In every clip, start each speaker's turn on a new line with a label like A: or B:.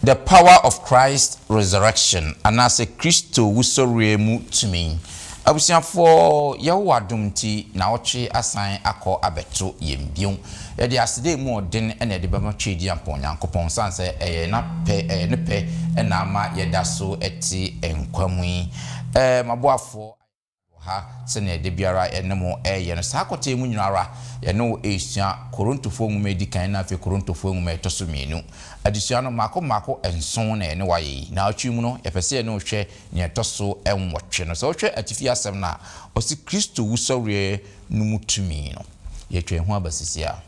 A: The Power of Christ's Resurrection anaasɛ Kristo Wusɔreɛ mu Tumi. Abusuafoɔ, Yehowa adom nti, naawɔtwe asan akɔ abɛto yɛn bio. Yɛde aseda a emu ɔden na yɛde bɛma Tweediampɔn Nyankopɔn sane sɛ ɛyɛ N'apɛ, ɛyɛ Ne pɛ na ama yɛda so te nkwa mu yi. Ɛɛ, m'aboafoɔ. Wɔ ha, sɛnea da biara yɛne mo reyɛ no, saa kɔtɛɛ mu nyina ara, yɛne wo resua Korintofoɔ nwoma a ɛdi kan na afei Korintofoɔ nwoma a ɛtɔ so mmienu. Adesua no, mmaako mmaako nson na yɛne wo ayɛ yi. Naawɔtwe yi mu no, yɛpɛ sɛ yɛne wo hwɛ nea ɛtɔ so nwɔtwe no. Sɛ wohwɛ atifi asɛm no a, ɔse Kristo wusɔreɛ no mu tumi no. Yɛatwa yɛn ho aba sisi a.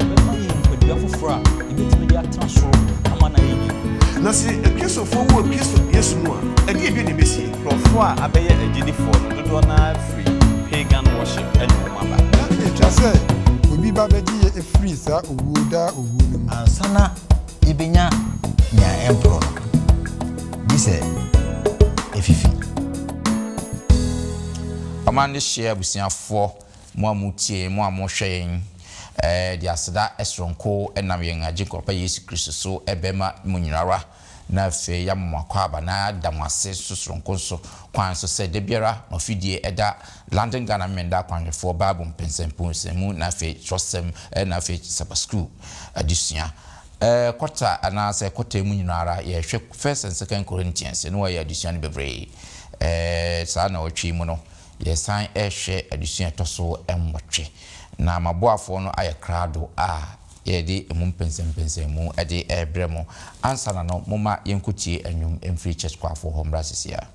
B: Ɔbɛma yɛn nipadua foforɔ a yɛbɛtumi de atena soro ama no ayɛ yie.
C: Na se Akristofoɔ wu wɔ Kristo Yesu mu a, ɛdeɛn bio na ɛbɛsie?
D: Nkurɔfoɔ a abɛyɛ agyidifoɔ no dodoɔ no ara firi pagan worship na wɔn aba.
E: Na etwa sɛ obi ba bɛgye yɛ firi saa owuo, daa owuo no mu.
F: Ansa na yebenya nea ɛmporɔw no, gye sɛ efifi.
A: Ɔman no hyia abusuafoɔ, mo a motie yɛn, mo a mohwɛ yɛn, de aseda soronko nam yɛn Agyenkwa Pa Yesu Kristo so bɛma mo nyinara, na afei yɛama mo akwaaba na yɛada mo ase nso soronko nso kwan so sɛ da biara mo afidie da London Ghana Memenda Akwanhwɛfoɔ Bible Mpɛnsɛmpɛnsɛmu na afei Twerɛsɛm na afei Sabbath School adesua. Kɔta anaasɛ kɔta yi mu nyina ara yɛhwɛ First and Second Corinthians na wɔayɛ adesua no bebree. Saa nnawɔtwe yi mu no yɛsan rehwɛ adesua a ɛtɔ so nwɔtwe. Na m'aboafoɔ no ayɛ krado a yɛde emu mpɛnsɛmpɛnsɛnmu de rebrɛ mo. Ansa na no momma yɛnkɔtie nnwom mfiri Church Choirfoɔ hɔ mmra sesiaa.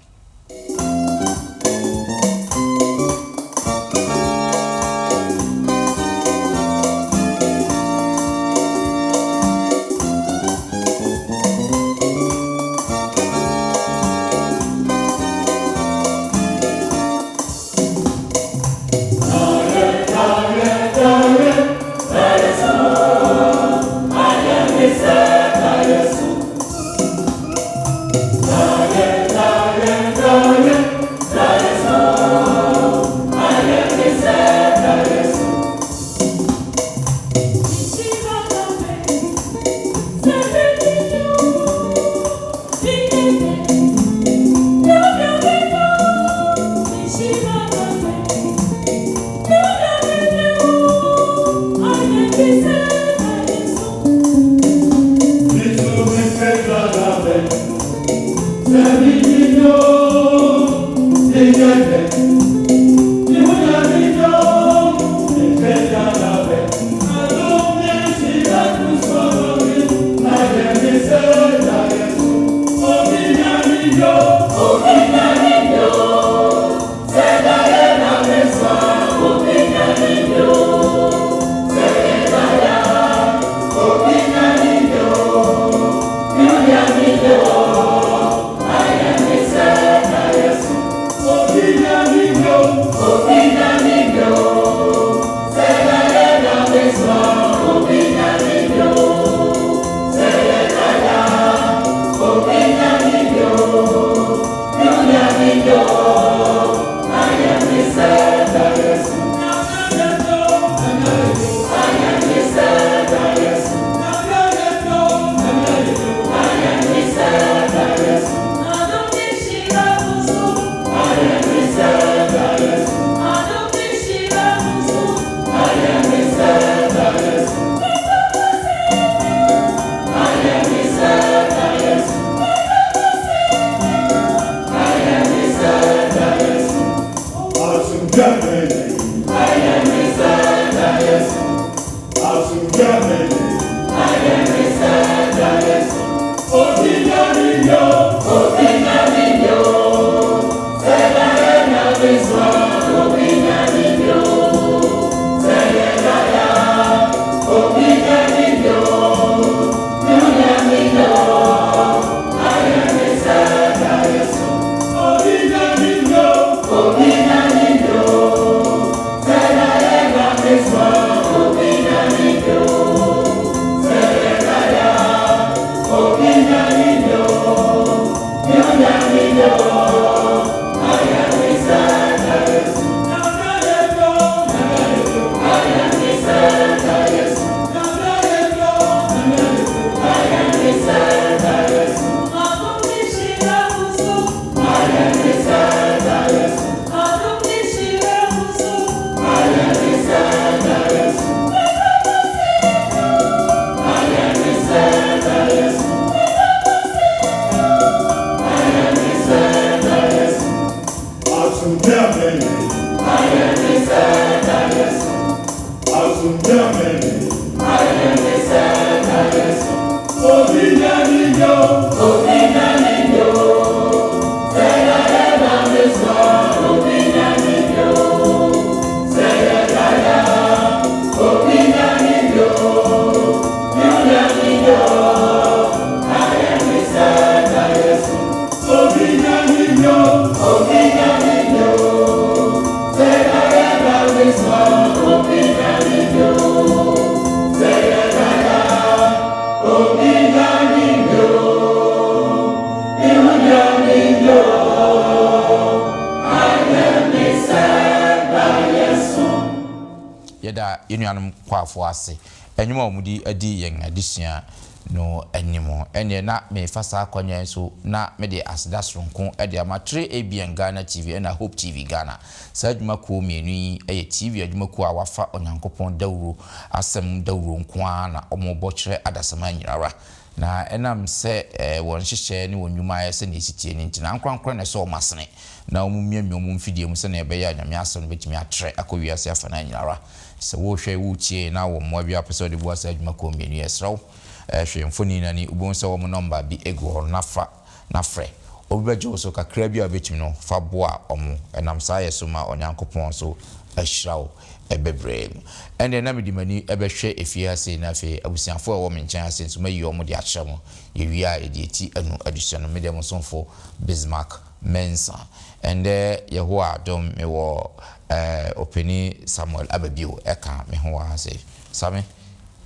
A: Yɛda yɛn nuanom Kwafoɔ ase nnwuma a wɔde adi yɛn adesua no anim. Ɛnneɛ na merefa saa akwanya yi so na mede aseda soronko de ama 3ABN Ghana TV ɛna Hope TV Ghana. Saa adwumakuo mmienu yi yɛ TV adwumakuo a wɔafa Onyankopɔn dawuro asɛm dawuro nko ara na wɔbɔ kyerɛ adasamma nyinara. Na ɛnam sɛ wɔn nhyehyɛɛ ne wɔn nnwuma ayɛ sɛdeɛ ɛsi teɛ no nti, na ankorankorɛ na ɛsɔ wɔn asene na wɔmiamia wɔn mfidie mu sɛdeɛ ɛbɛyɛ a Nyame asɛm no bɛtumi atrɛ akɔ wiase afanaa nyina ara. Sɛ worehwɛ, woretie, na wowɔ mmoa bi a wopɛ sɛ wode boa saa adwuma kuo mmienu yi a, yɛsrɛ wo, hwɛ mfoni no ani, wobɛhu sɛ wɔn nɔmba bi gu hɔ na fa na frɛ. Obi bɛgye wo so, kakra bi a wobɛtumi no, fa boa wɔn. Ɛnam saa yɛ so ma Onyankopɔn nso ahyira wo bebree. Ɛndeɛ na mede m'ani bɛhwɛ efie ha sei na afei abusuafoɔ a ɛwɔ me nkyɛn ha sei nso mayi wɔn de akyerɛ mo. Yɛwie a yɛde eti anu adesua no. Me deɛ mo somfo Bismarck Mensah. Ɛndɛ Yehowa adom mewɔ eh, Ɔpanin Samuel aba bio ɛka me ho wɔ ha sei. Same,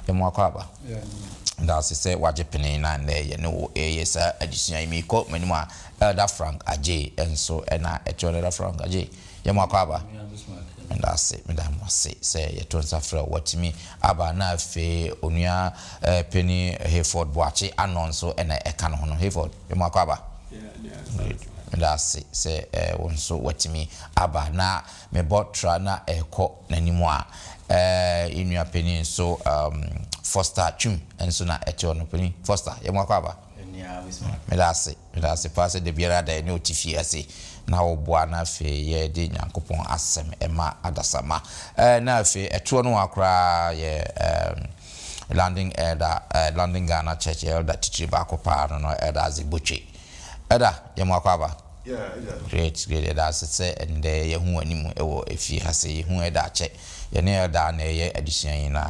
A: yɛ mo akwaaba. Medase sɛ wagye pene na nnɛ yɛne wo reyɛ saa adesua yi. Mekɔ m'anim a, Elder Frank Adjei nso na ɛte hɔ. Elder Frank Adjei, yɛ mo akwaaba. Medase, meda mo ase sɛ yɛto nsa frɛ wo watumi aba. Na afei Onua Panin Hayford Boakye Anor nso na ɛka ne ho no. Hayford, yɛ mo akwaaba. Great. Medase sɛ wo nso watumi aba. Na mebɔ tra na ɛrekɔ n'anim a, yɛn nua panin nso, Foster Twum nso na ɛte hɔ no. Panin Foster, yɛ mo akwaaba. Meda ase, meda ase paa sɛ da biara da yɛne wo te fie ase na woboa na afei yɛde Nyankopɔn asɛm ma adasamma. Na afei ɛtoɔ no wa koraa yɛ London Elder, London Ghana Church Elder titire baako paa no no, Elder Isaac Botwe. Elder, yɛ mo akwaaba. Great, great, yɛda ase sɛ ɛndɛ yɛhu w'anim wɔ efie ha sei, yɛhu Elder akyɛ. Yɛne Elder na ɛyɛ adesua yi na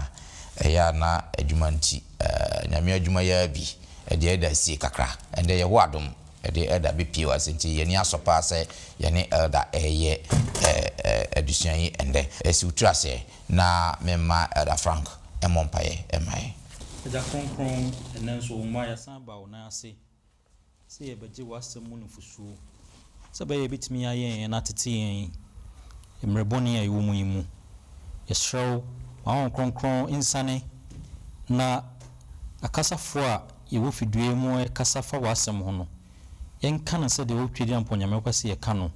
A: ɛyɛ a na adwuma nti, Nyame adwuma yi ara bi, ɛde Elder sie kakra. Ɛndɛ Yehowa adom, ɛde Elder bɛpue wɔ ase nti yɛn ani asɔ paa sɛ yɛne Elder ɛreyɛ adesua yi ɛndɛ. Si wo tiri aseɛ na memma Elder Frank mmɔ mpaeɛ mma yɛn.
B: Agya Kronkron, ɛnnɛ nso wo mma yɛasan aba wo nan ase sɛ yɛrebɛgye w'asɛm mu nufosuo, sɛ ɛbɛyɛ a ɛbɛtumi ayɛn yɛn na atete yɛn mmerɛ bɔne a yɛwɔ mu yi mu. Yɛsrɛ wo, ma Honhom Kronkron nsiane na akasafoɔ a yɛwɔ fidua yi mu rekasa fa w'asɛm ho no, yɛnka no sɛdeɛ wo Twedeampɔ Nyame wopɛ sɛ yɛka no,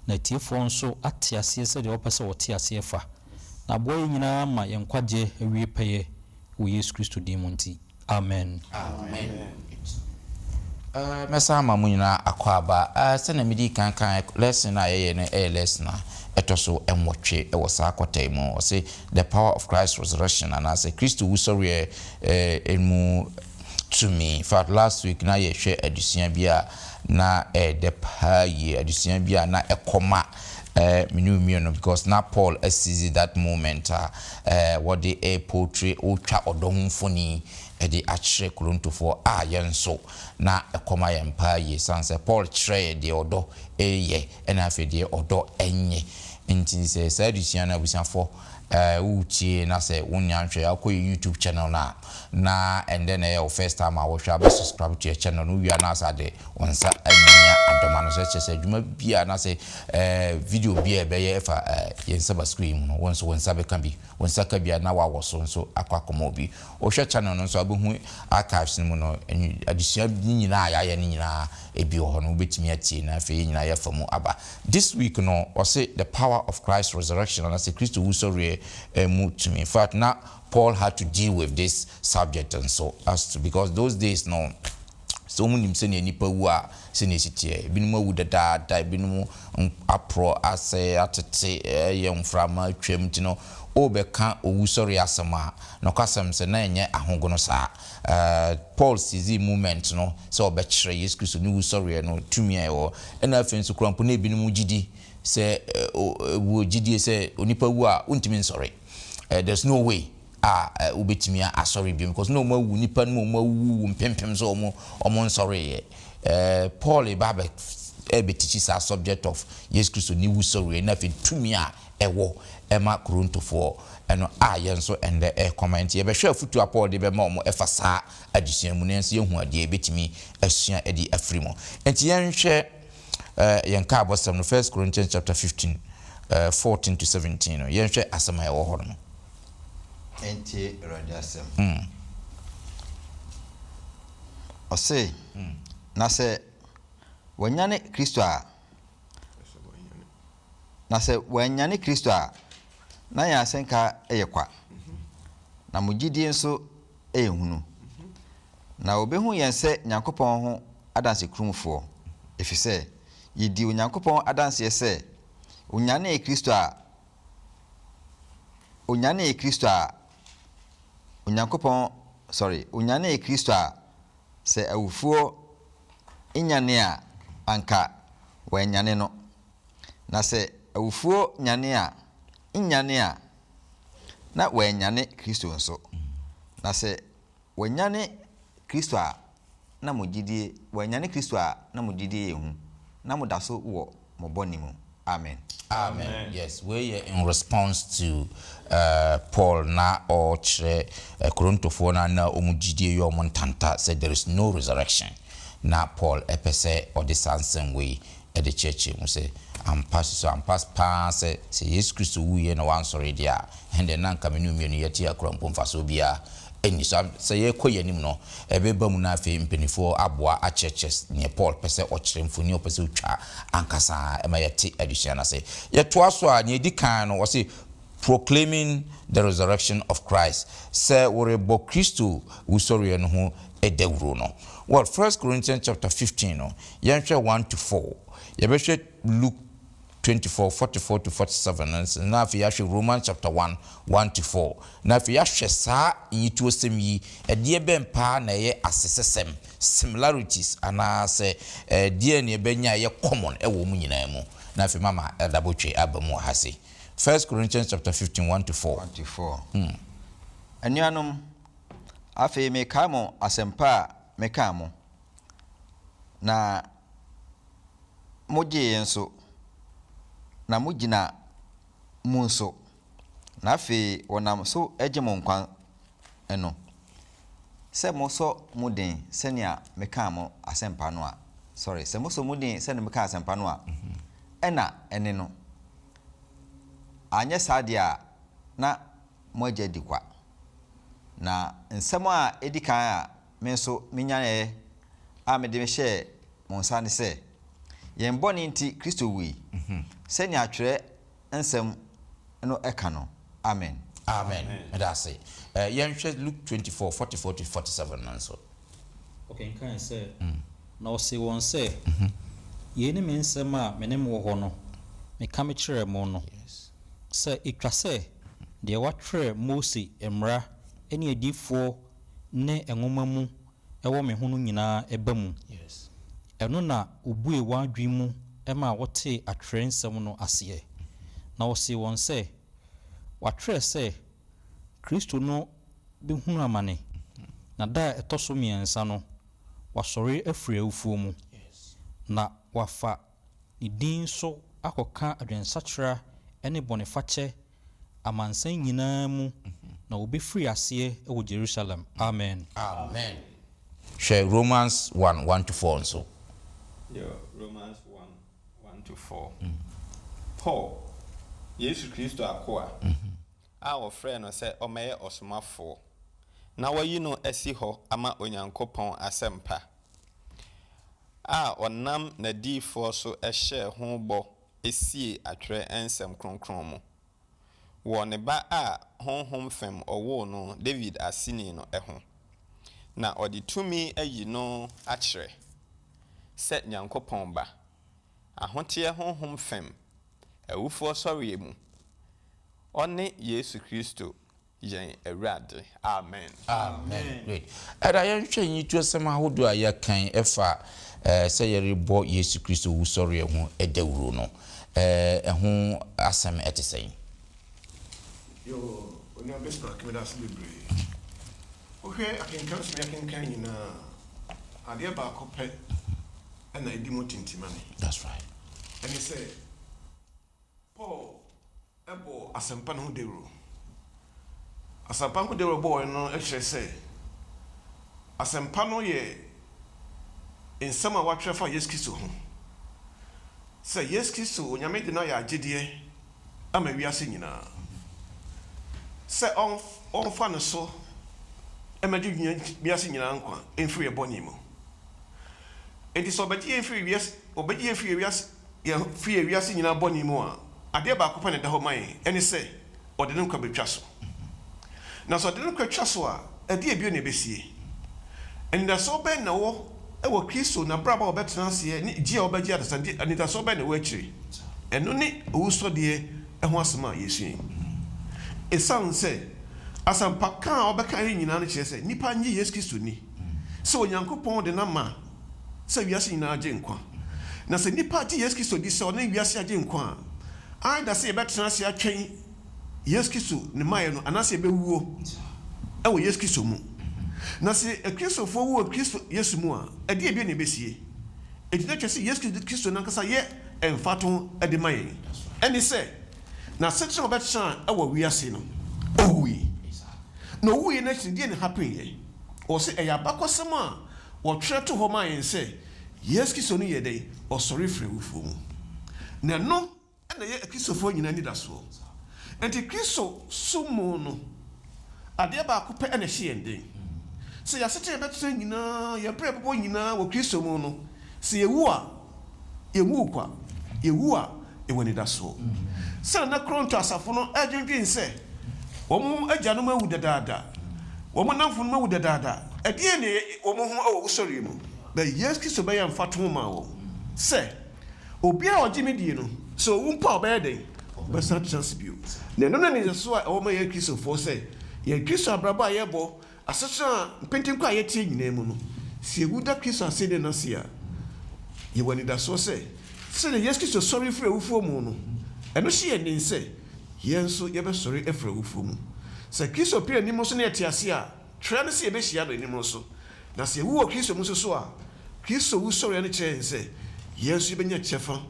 B: na atiefoɔ nso ate aseɛ sɛdeɛ wopɛ sɛ wɔte aseɛ fa, na aboa yɛn nyinaa ama yɛn nkwagyeɛ awie pɛyɛ wɔ Yesu Kristo din mu nti. Amen.
A: Amen. Mɛsan ama mo nyinaa akwaaba. Sɛnea medii kan kae, lesson a yɛyɛ no yɛ lesson a ɛtɔ so nwɔtwe wɔ saa kɔta yi mu. Ɔse, The Power of Christ's Resurrection anaasɛ Kristo Wusɔreɛ mu Tumi. In fact, last week na yɛhwɛ adesua bi a na ɛyɛ dɛ paa yie, adesua bi a na ɛkɔ ma me ne wo mmienu because na Paul aseize that moment a wɔde reportray, ɔretwa ɔdɔ ho mfoni de akyerɛ Korintofoɔ a yɛn nso na ɛkɔ ma yɛn paa yie sane sɛ Paul kyerɛɛ deɛ ɔdɔ reyɛ ɛna afei deɛ ɔdɔ nyɛ. Nti sɛ saa adesua no abusuafoɔ woretie na sɛ wonnya nhwɛɛ a wokɔ yɛn YouTube channel no a na ɛndɛ na ɛyɛ wo first time a wohwɛ a bɛ subscribe to yɛn channel no wowie a na asa de wo nsa amia adɔma no so kyerɛ sɛ adwuma bi a anaasɛ video bi a ɛbɛyɛ ɛfa yɛn Saba sukuu yi mu no wo nso wo nsa bɛka bi. Wo nsa ka bi a na wawɔ so nso akɔ akɔma obi. Wohwɛ channel no nso a wobɛhu archives no mu no adesua no nyinaa a yɛayɛ no nyinaa ebi wɔ hɔ no wobɛtumi atie na afei yɛn nyinaa yɛafa mu aba. This week no ɔse the power of Christ's resurrection anaasɛ Kristo wusɔreɛ mu tumi. In fact na Paul had to deal with this subject nso as to because those days no sɛ wɔn nim sɛnea nipa wu a sɛnea esi teɛ. Ebinom awu dadaada, ebinom aporɔ asɛe atete ɛyɛ mframa atwam nti no. Worebɛka owusɔreɛ asɛm a, nokwasɛm sɛ na ɛnyɛ ahogono saa. Paul seizee moment no sɛ ɔbɛkyerɛ Yesu Kristo ne wusɔreɛ no tumi a ɛwɔ. Ɛna afei nso koraa mpo na ebinom gye di sɛ wɔ gyidie sɛ onipa wu a wontumi nsɔre. There's no way a wobɛtumi asɔre bio because na wɔn awu nipa no mu wɔn awuwu mpempem so wɔn wɔn nsɔreeɛ. Paul reba abɛ ɛrebɛtikyi saa subject of Yesu Kristo ne wusɔreɛ na afei tumi a ɛwɔ ma Korintofoɔ no a yɛn nso ɛnnɛ ɛrekɔma. Enti yɛbɛhwɛ afotuo a Paul de bɛma wɔn ɛfa saa adesua mu na yɛn nso yɛahu adeɛ yɛbɛtumi asua de afiri mu. Enti yɛnhwɛ yɛn nkaabɔsɛm no, First Corinthians chapter 15, 14 to 17 no, yɛnhwɛ asɛm a ɛwɔ hɔ no.
F: Yɛntie Awurade asɛm. Ɔse, Na sɛ wɔanyane Kristo a, Na sɛ wɔannyane Kristo a, na yɛn asɛnka yɛ kwa, na mo gyidie nso yɛ hunu. Na wɔbɛhu yɛn sɛ Nyankopɔn ho adansekurumfoɔ, ɛfiri sɛ yɛdi Onyankopɔn adanseɛ sɛ ɔnyanee Kristo a ɔnyanee Kristo a Onyankopɔn, sorry, ɔnyanee Kristo a sɛ awufoɔ nyane a, anka wɔannyane no. Na sɛ awufoɔ nyane a, nnyane a, na wɔannyane Kristo nso. Na sɛ wɔanyane Kristo a, na mo gyidie, wɔannyane Kristo a, na mo gyidie yɛ hu, na moda so wɔ mo bɔne mu. Amen.
A: Amen yes wei yɛ in response to Paul na ɔrekyerɛ Korintofoɔ no a na wɔn gyidie yɛ wɔn ntanta sɛ there is no resurrection na Paul pɛ sɛ ɔde saa nsɛm wei de kyerɛkyerɛ mu sɛ ampa susu ampa paa sɛ sɛ Yesu Kristo wuiɛ na wansɔre deɛ a ɛndeɛ na anka me ne wo mmienu yɛte akura mpo mfasoɔ biara nni so. Sɛ yɛrekɔ yɛn anim no, ɛbɛba mu na afei mpanimfoɔ aboa akyerɛkyerɛ nea Paul pɛ sɛ ɔkyerɛ, mfoni a ɔpɛ sɛ ɔtwa ankasa ma yɛte adesua no ase. Yɛtoa so a, nea ɛdi kan no, ɔse Proclaiming the Resurrection of Christ, sɛ worebɔ Kristo wusɔreɛ no ho dawuro no. Well, First Corinthians chapter 15 no, yɛnhwɛ 1 to 4. Yɛbɛhwɛ Luke 24, 44 to 47 no nso, na afei yɛahwɛ Romans chapter 1, 1 to 4. Na afei yɛahwɛ saa nyitoɔsɛm yi, ɛdeɛ bɛn paa na ɛyɛ asesɛsɛm, similarities, anaasɛ ɛdeɛn na yɛbɛnya a ɛyɛ common wɔ wɔn nyinaa mu. Na afei mama Elder Botwe aba mu wɔ ha sei. First Corinthians chapter 15, 1 to 4.
F: 1 to 4. Anuanom, afei mekae mo asɛmpa a mekaa mo, na mogyeeɛ nso, na mogyina mu nso, na afei wɔnam so gye mo nkwa no, sɛ mosɔ mu den sɛnea mekaa mo asɛmpa no a, sorry, sɛ mosɔ mu den sɛnea mekaa asɛmpa no a, ɛna ɛne no. Anyɛ saa deɛ a, na moagya adi kwa. Na nsɛm a edi kan a me nso minyaeɛ a mede hyɛɛ mo nsa ne sɛ, yɛn bɔne nti Kristo wui, sɛnea Twerɛ nsɛm no ka no. Amen.
A: Amen. Meda ase. Eh, yɛnhwɛ Luke 24, 44 to 47 no nso.
B: Ɔkenkan sɛ, Na ɔsee wɔn sɛ, Yei ne me nsɛm a me ne mo wɔ hɔ no, meka mekyerɛɛ mo no, sɛ etwa sɛ deɛ wɔatwerɛ Mose mmara ne adiyifoɔ ne nwoma mu wɔ me ho no nyinaa ba mu. Ɛno na ɔbuee wɔn adwene mu maa wɔtee atwerɛ nsɛm no aseɛ. Na ɔsee wɔn sɛ, Wɔatwerɛ sɛ, Kristo no bɛhunu amane, na da a ɛtɔ so mmiɛnsa no, wasɔre afiri awufoɔ mu, na wɔafa ne din so akɔka adwensakyera ne bɔnefakyɛ amansan nyinaa mu, na wɔbɛfiri aseɛ wɔ Jerusalem. Amen.
A: Amen. Hwɛ Romans 1, 1 to 4 nso.
D: Yo, Romans 1, 1 to 4. Paul, Yesu Kristo akoa, a wɔfrɛɛ no sɛ ɔmmɛyɛ ɔsomafoɔ, na wɔayi no asi hɔ ama Onyankopɔn asɛmpa, a ɔnam n'adiyifoɔ so hyɛɛ ho bɔ siee atwerɛ nsɛm kronkron mu, wɔ ne Ba a honhom fam ɔwoo no Dawid aseni no ho, na ɔde tumi ayi no akyerɛ sɛ Nyankopɔn Ba, ahoteɛ honhom fam awufoɔ sɔreɛ mu. Ɔne Yesu Kristo yɛn Awurade. Amen.
A: Amen. Great. Ɛda yɛnhwɛ nyituasɛm ahodoɔ a yɛkan ɛfa sɛ yɛrebɔ Yesu Kristo wusɔreɛ ho dawuro no, ɛho asɛm ɛte sɛn?
C: Yoo, Onua Bismarck, meda ase bebree. Wohwɛ akenkan nsɛm yi akenkan nyinaa a, adeɛ baako pɛ na ɛdi mu tintimane.
A: That's right.
C: Ɛne sɛ, Paul bɔɔ asɛmpa no ho dawuro. Asɛmpa ho dawuro a ɔbɔeɛ no kyerɛ sɛ asɛmpa no yɛ nsɛm a wɔatwerɛ fa Yesu Kristo ho, sɛ Yesu Kristo, Onyame de no ayɛ agyedeɛ ama wiase nyinaa, sɛ ɔmfa no so mmɛgye wiase nyinaa nkwa mfiri yɛn bɔne mu. Enti sɛ ɔbɛgye yɛn firi wiase, ɔbɛgye yɛn firi wiase, yɛn firi yɛn wiase nyinaa bɔne mu a, adeɛ baako pɛ na ɛda hɔ ma yɛn, ɛne sɛ ɔde ne nkwa bɛtwa so. Na sɛ ɔde ne nkwa twa so a, ɛdeɛn bio na ɛbɛsie? Anidasoɔ bɛn na ɛwɔ wɔ Kristo n'abrabɔ a ɔbɛtena aseɛ ne gye a ɔbɛgye adasa nti anidasoɔ bɛn na ɛwɔ akyire? Ɛno ne owusɔdeɛ ho asɛm a yɛresua yi. Ɛsiane sɛ asɛmpaka a ɔbɛkaeɛ nyinaa no kyerɛ sɛ nnipa nnye Yesu Kristo nni sɛ Onyankopɔn de no ama sɛ wiase nyinaa gye nkwa. Na sɛ nnipa gye Yesu Kristo di sɛ ɔne wiase agyenkwa a, either sɛ yɛbɛtena ase atwɛn Yesu Kristo ne mmaeɛ no anaasɛ yɛbɛwuo wɔ Yesu Kristo mu. Na sɛ Akristofoɔ wu wɔ Kristo Yesu mu a, ɛdeɛn bio na ɛbɛsie? Enti na kyerɛ sɛ Yesu Kristo no ankasa yɛ mfatoho de ma yɛn. Ɛne sɛ, n'asetena a ɔbɛtenaa wɔ wiase no, ɔwui. Na ɔwuiɛ no akyi no, deɛn na ɛhappeneeɛ? Ɔse ɛyɛ abakɔsɛm a wɔtwerɛ too hɔ maa yɛn sɛ Yesu Kristo no yɛɛ dɛn? Ɔsɔre firii awufoɔ mu. Na ɛno na ɛyɛ Akristofoɔ nyinaa anidasoɔ. Enti Kristo som mu no, adeɛ baako pɛ na ɛhyɛ yɛn den. Sɛ yɛn asetena a yɛbɛtena nyinaa, yɛn berɛ a yɛbɛbɔ nyinaa wɔ Kristo mu no, sɛ yɛwu a, Yɛnwuu kwa. Yɛwu a, yɛwɔ anidasoɔ. Sɛdeɛ na Korinto asafo no redwendwen sɛ wɔn agyanom awu dadaada, wɔn nnamfonom awu dadaada, ɛdeɛn na ɛyɛ wɔn ho wɔ wusɔreɛ mu? Na Yesu Kristo bɛyɛɛ mfatoho maa wɔn sɛ, Obiara a ɔgye me die no, sɛ ɔwu mpo a, ɔbɛyɛ dɛn? Ɔbɛsan atena ase bio. Na ɛno ne anidasoɔ a ɛwɔ ma yɛn Kristofoɔ sɛ, yɛn Kristo abrabɔ a yɛbɔ Asetena a mpentenkwa a yɛteɛ nyinaa mu no, sɛ yɛwu da Kristo asɛnnua no ase a, yɛwɔ anidasoɔ sɛ, sɛdeɛ Yesu Kristo sɔre firii awufoɔ mu no, ɛno hyɛ yɛn den sɛ yɛn nso yɛbɛsɔre afiri awufoɔ mu. Sɛ Kristo pue anim so na yɛte ase a, twerɛ ne sɛ yɛbɛhyia no anim so. Na sɛ yɛwu wɔ Kristo mu nso so a, Kristo wusɔreɛ no kyerɛ yɛn sɛ yɛn nso yɛbɛnya kyɛfa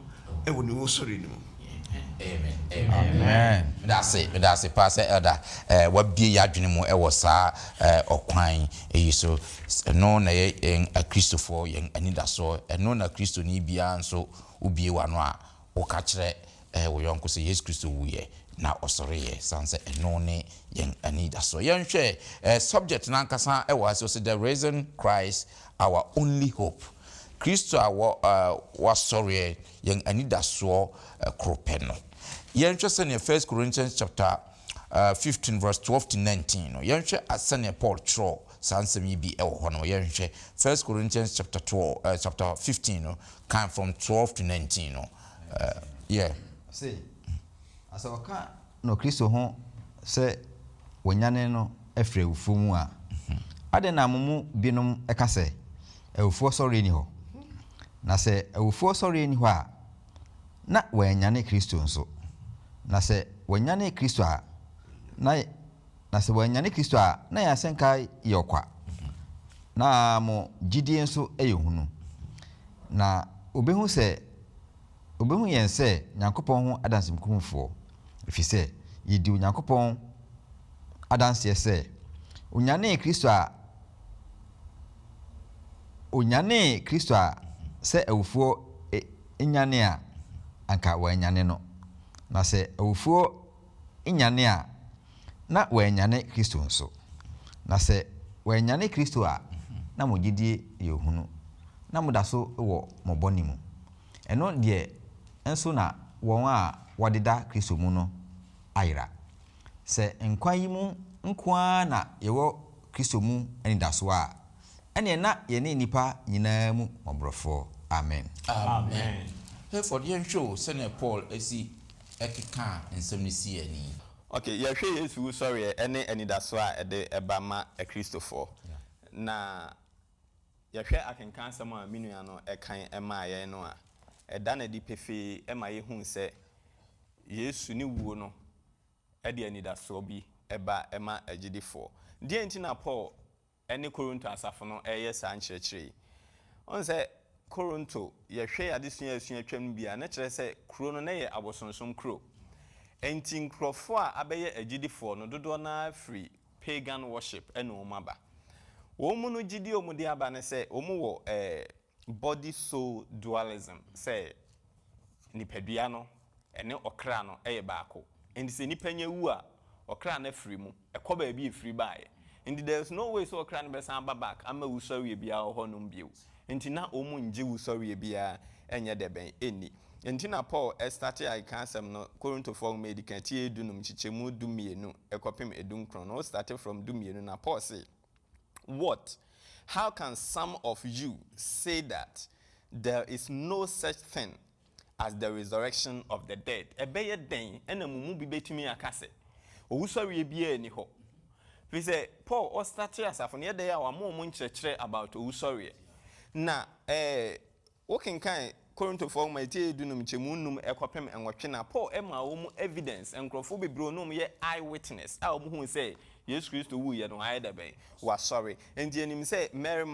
C: wɔ ne wusɔreɛ no mu.
A: Amen. Amen. Meda ase, meda ase paa sɛ Elder eh, wabue y'adwene mu wɔ saa eh, ɔkwan yi so. Ɛno na ɛyɛ yɛn Akristofoɔ yɛn anidasoɔ. Ɛno na Kristoni biara nso wobue w'ano a woka kyerɛ eh, wo yɔnko sɛ Yesu Kristo wuiɛ na ɔsɔreeɛ, sane sɛ ɛno ne yɛn anidasoɔ. Yɛnhwɛ eh, subject no ankasa wɔ ha sɛ ɔsɛ The Risen Christ Our Only Hope. Kristo a wɔ eh, wasɔreɛ, yɛn anidasoɔ koro pɛ no. Yɛnhwɛ sɛdeɛ First Corinthians chapter 15 verse 12 to 19 no, yɛnhwɛ sɛdeɛ Paul twerɛ saa nsɛm yi bi wɔ hɔ no. Yɛnhwɛ First Corinthians chapter 12, uh, chapter 15 no, kan from 12 to 19 no. Uh, yeah.
F: Ɔse, na sɛ wɔka no Kristo ho sɛ wɔanyane no afiri awufoɔ mu a, adɛn na mo mu binom ka sɛ, Awufoɔ sɔreɛ nni hɔ? Na sɛ awufoɔ sɔreɛ nni hɔ a, na wɔannyane Kristo nso. Na sɛ wɔannyane Kristo a, na na sɛ wɔannyane Kristo a, na yɛn asɛnka yɛ ɔkwa, na mo gyidie nso yɛ hunu. Na wɔbɛhu sɛ wɔbɛhu yɛn sɛ Nyankopɔn ho adansekunkumfoɔ, ɛfiri sɛ yɛdi Onyankopɔn adanseɛ sɛ ɔnyanee Kristo a Onyanee Kristo a sɛ awufoɔ nyane a, anka wɔannyane no. Na sɛ awufoɔ nyane a, na wɔannyane Kristo nso. Na sɛ wɔannyane Kristo a, na mo gyedie yɛ hunu, na moda so wɔ mo bɔne mu. Ɛno deɛ nso na wɔn a wɔdeda Kristo mu no ayera. Sɛ nkwa yi mu nko ara na yɛwɔ Kristo mu anidasoɔ a, ɛnneɛ na yɛne nnipa nyinaa mu mmɔborɔfoɔ. Amen.
A: Amen. Hayford, yɛnhwɛ o sɛnea Paul si kekaa nsɛm no sii ani.
D: Ok, yɛhwɛ Yesu wusɔreɛ ne anidasoɔ a ɛde ba ma Akristofoɔ. Na yɛhwɛ akenkan asɛm a me nua no kan maa yɛn no a, ɛda no adi pefee ma yɛhu sɛ Yesu ne wuo no de anidasoɔ bi ba ma agyidifoɔ. Deɛn nti na Paul ne Korinto asafo no reyɛ saa nkyerɛkyerɛ yi? Wohu sɛ Korinto, yɛhwɛ yɛn adesua a yɛasua atwam no bi a, na kyerɛ sɛ kuro no na ɛyɛ abosonsom kuro. Enti nkurɔfoɔ a abɛyɛ agyidifoɔ no, dodoɔ no ara firi pagan worship na wɔn aba. Wɔn mu no gyidie a wɔde aba ne sɛ wɔn wɔ eh, body soul dualism, sɛ nipadua no ɛne ɔkra no yɛ baako. Enti sɛ nipa nya wu a, ɔkra no afiri mu, ɛkɔ baabi a ɛfiri baeɛ. Nti there is no way sɛ ɔkra no bɛsan aba back ama wusɔreɛ biara wɔ hɔ nom bio. Nti na wɔn nngye wusɔreɛ biara nyɛ dɛbɛn nni. Nti na Paul startee akeka asɛm no Korintofoɔ nwoma a ɛdi kan ti dunum nkyekyɛmu dumienu kɔpem edunkron no, ɔstartee from dumienu na Paul se, What? How can some of you say that there is no such thing as the resurrection of the dead? Ɛbɛyɛ dɛn na mo mu bi bɛtumi aka sɛ owusɔreɛ biara nni hɔ? Firi sɛ Paul ɔstartee asafo no, yɛ dɛn a wama wɔn nkyerɛkyerɛ about owusɔreɛ. Na eh, Wokenkan Korintofoɔ nwoma etire dunum nkyɛmu num kɔpem nwɔtwe no a, Paul maa wɔn evidence, nkorɔfoɔ bebree a na wɔyɛ eye witness a wɔhuu sɛ Yesu Kristo wuiɛ no wayɛ dɛbɛn? Wasɔre. Enti yɛnim sɛ Mary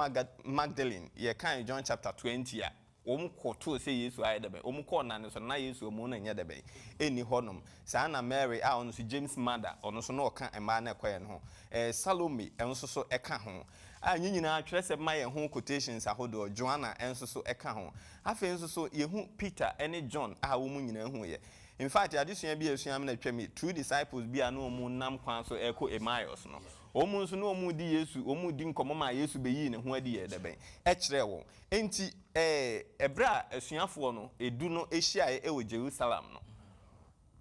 D: Magdalene, yɛkan John chapter 20 a, wɔn kɔtoo sɛ Yesu ayɛ dɛbɛn? Wɔn kɔɔ nna no so no na Yesu amu no nyɛ dɛbɛn? Ɛnni hɔnom. Saa na Mary a ɔno nso James mother, ɔno nso na ɔka mmaa no a ɛkɔeɛ no ho. Salome nso so ka ho. A Ne nyinaa twerɛsɛm ma yɛn ho quotations ahodoɔ, Joanna nso so ka ho. Afei nso so yɛhu Peter ne John a wɔn nyinaa huiɛ. In fact, adesua bi a yɛsua amena atwam yi, two disciples bi a na wɔn nam kwan so rekɔ Emmaus no, wɔn nso na wɔn redi Yesu, wɔn redi nkɔmmɔ maa Yesu bɛyii ne ho adi yɛɛ dɛbɛn? Kyerɛɛ wɔn. Enti ɛɛ ɛberɛ a asuafoɔ no du no hyiaeɛ wɔ Jerusalem no,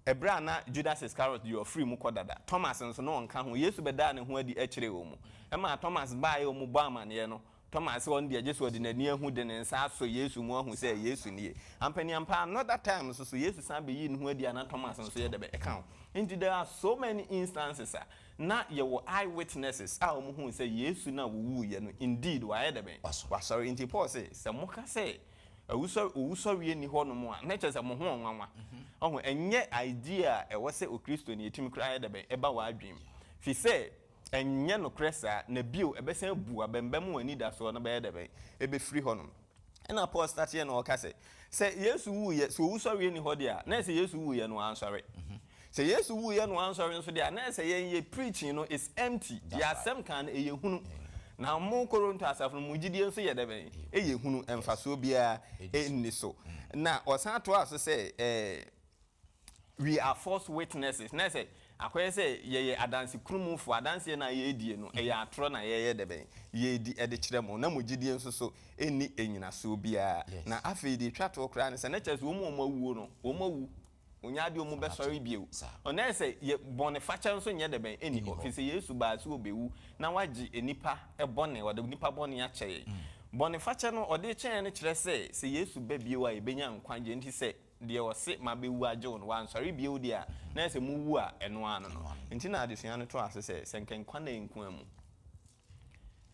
D: Ɛberɛ a na Judas Iscariot deɛ ɔfirii mu kɔ dada, Thomas nso na ɔnka ho, Yesu bɛdaa ne ho adi kyerɛɛ wɔn mu. Ɛmaa Thomas baeɛ a wɔbɔɔ amaneɛ no, Thomas sɛ ɔno deɛ gye sɛ ɔde n'ani ahu de ne nsa asɔ Yesu mu ahu sɛ Yesu nie. Ampaniampa another time nso so Yesu san bɛyii ne ho adi a na Thomas nso yɛ dɛbɛ ɛka ho. Nti there are so many instances a na yɛwɔ eye witnesses a wɔhuu sɛ Yesu no a ɔwuiɛ no indeed wayɛ dɛbɛn? Wasɔre. Nti Paul se sɛ moka sɛ Awusɔre, owusɔreɛ nni hɔ nom a, na kyerɛ sɛ mo ho ɔnwanwa. Ɔho, ɛnyɛ idea a ɛwɔ sɛ Okristoni tumi koraa yɛ dɛbɛn, ɛba w'adwene mu. Firi sɛ, ɛnyɛ nokorɛ saa, na bio, ɛbɛsan abu abɛmba mu w'anidasoɔ no bɛyɛ dɛbɛn, ɛbɛfiri hɔ nom. Ɛna Paul starteɛ na ɔka sɛ, sɛ Yesu wuiɛ, sɛ owusɔreɛ nni hɔ deɛ a, na ɛsɛ Yesu wuiɛ no wansɔre. Sɛ Yesu wuiɛ na wansɔre nso deɛ a, na ɛsɛ yɛn yɛ preaching no is empty, yɛn asɛm kan no ɛyɛ hunu. Na mo Koronto asafo no, mo gyidie nso yɛ dɛbɛn? Ɛyɛ hunu, mfasoɔ biara nni so. Na ɔsan toaa so sɛ, eh, we are false witnesses. Na ɛsɛ akɔyɛ sɛ yɛyɛ adanse kurumufoɔ, adanseɛ no a yɛredie no, ɛyɛ atorɔ na yɛyɛ dɛbɛn? Yɛredi de kyerɛ mo. Na mo gyidie nso so nni nnyinasoɔ biara. Na afei deɛ ɛtwa toɔ koraa ne sɛ, na kyerɛ sɛ wɔn a wɔawuo no, wɔawu. Ɔnyɛ adeɛ ɔmo bɛsɔre bio. Ɔnɛ sɛ yɛ bɔne fakyɛ nso nyɛ dɛbɛn ɛnni hɔ, firi sɛ Yesu baa sɛ ɔbɛwu na wagye nnipa bɔne, ɔde nnipa bɔne akyɛ yɛn. Bɔne fakyɛ no ɔde kyɛ yɛn no kyerɛ sɛ, sɛ Yesu ba bio a yɛbɛnya nkwagyeɛ, nti sɛ deɛ ɔse mabɛwu agye wo no wansɔre bio deɛ a, na ɛsɛ mowu a ɛno ara no no. Nti na adesua no toa so sɛ, sɛ nka nkwa nna yi nko ara mu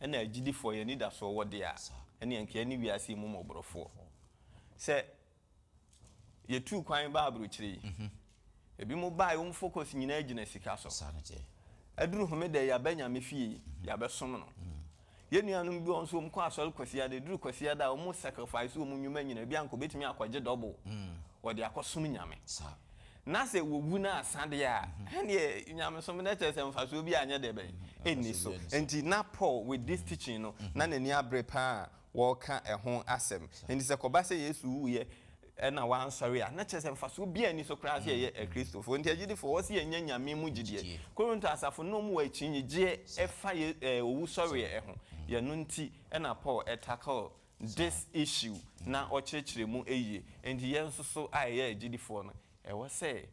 D: na agyidifoɔ yɛn anidasoɔ wɔ deɛ a, ɛnneɛ nka yɛne wiase yi mu mmɔborɔfoɔ. Sɛ Yɛtuu kwan baa aburokyire yi, ebinom baeɛ wɔn focus nyinaa gyina sika so. Aduru homeda yi yɛaba Nyame fie yi, yɛabɛsom no. Yɛn nuanom bi wɔ hɔ nso wɔn kɔ asɔre Kwasiada, ɛduru Kwasiada a wɔn sacrifice wɔn nnwuma nyinaa, ebi anka wɔbɛtumi akɔgye double, wɔde akɔsom Nyame. Na sɛ wɔwu na asa deɛ a, ɛnneɛ nyamesom no kyerɛ sɛ mfasoɔ bi anyɛ deɛ bɛn, ɛnni so. Nti na Paul with this teaching no, na n'ani abere paa wɔreka ɛho asɛm. Enti sɛ ɛkɔba sɛ Yesu wuiɛ na wansɔre a, na kyerɛ sɛ mfasoɔ biara nni so koraa sɛ yɛyɛ Akristofoɔ. Enti agyidifoɔ, ɛwɔ sɛ yɛnya Nyame mu gyidie. Korinto asafo no na wɔwɔ akyinnyegyeɛ ɛfa owusɔreɛ ho. Ɛno nti na Paul tackle this issue na ɔkyerɛkyerɛ mu yie. Enti yɛn nso so a yɛyɛ agyidifoɔ no, ɛwɔ sɛ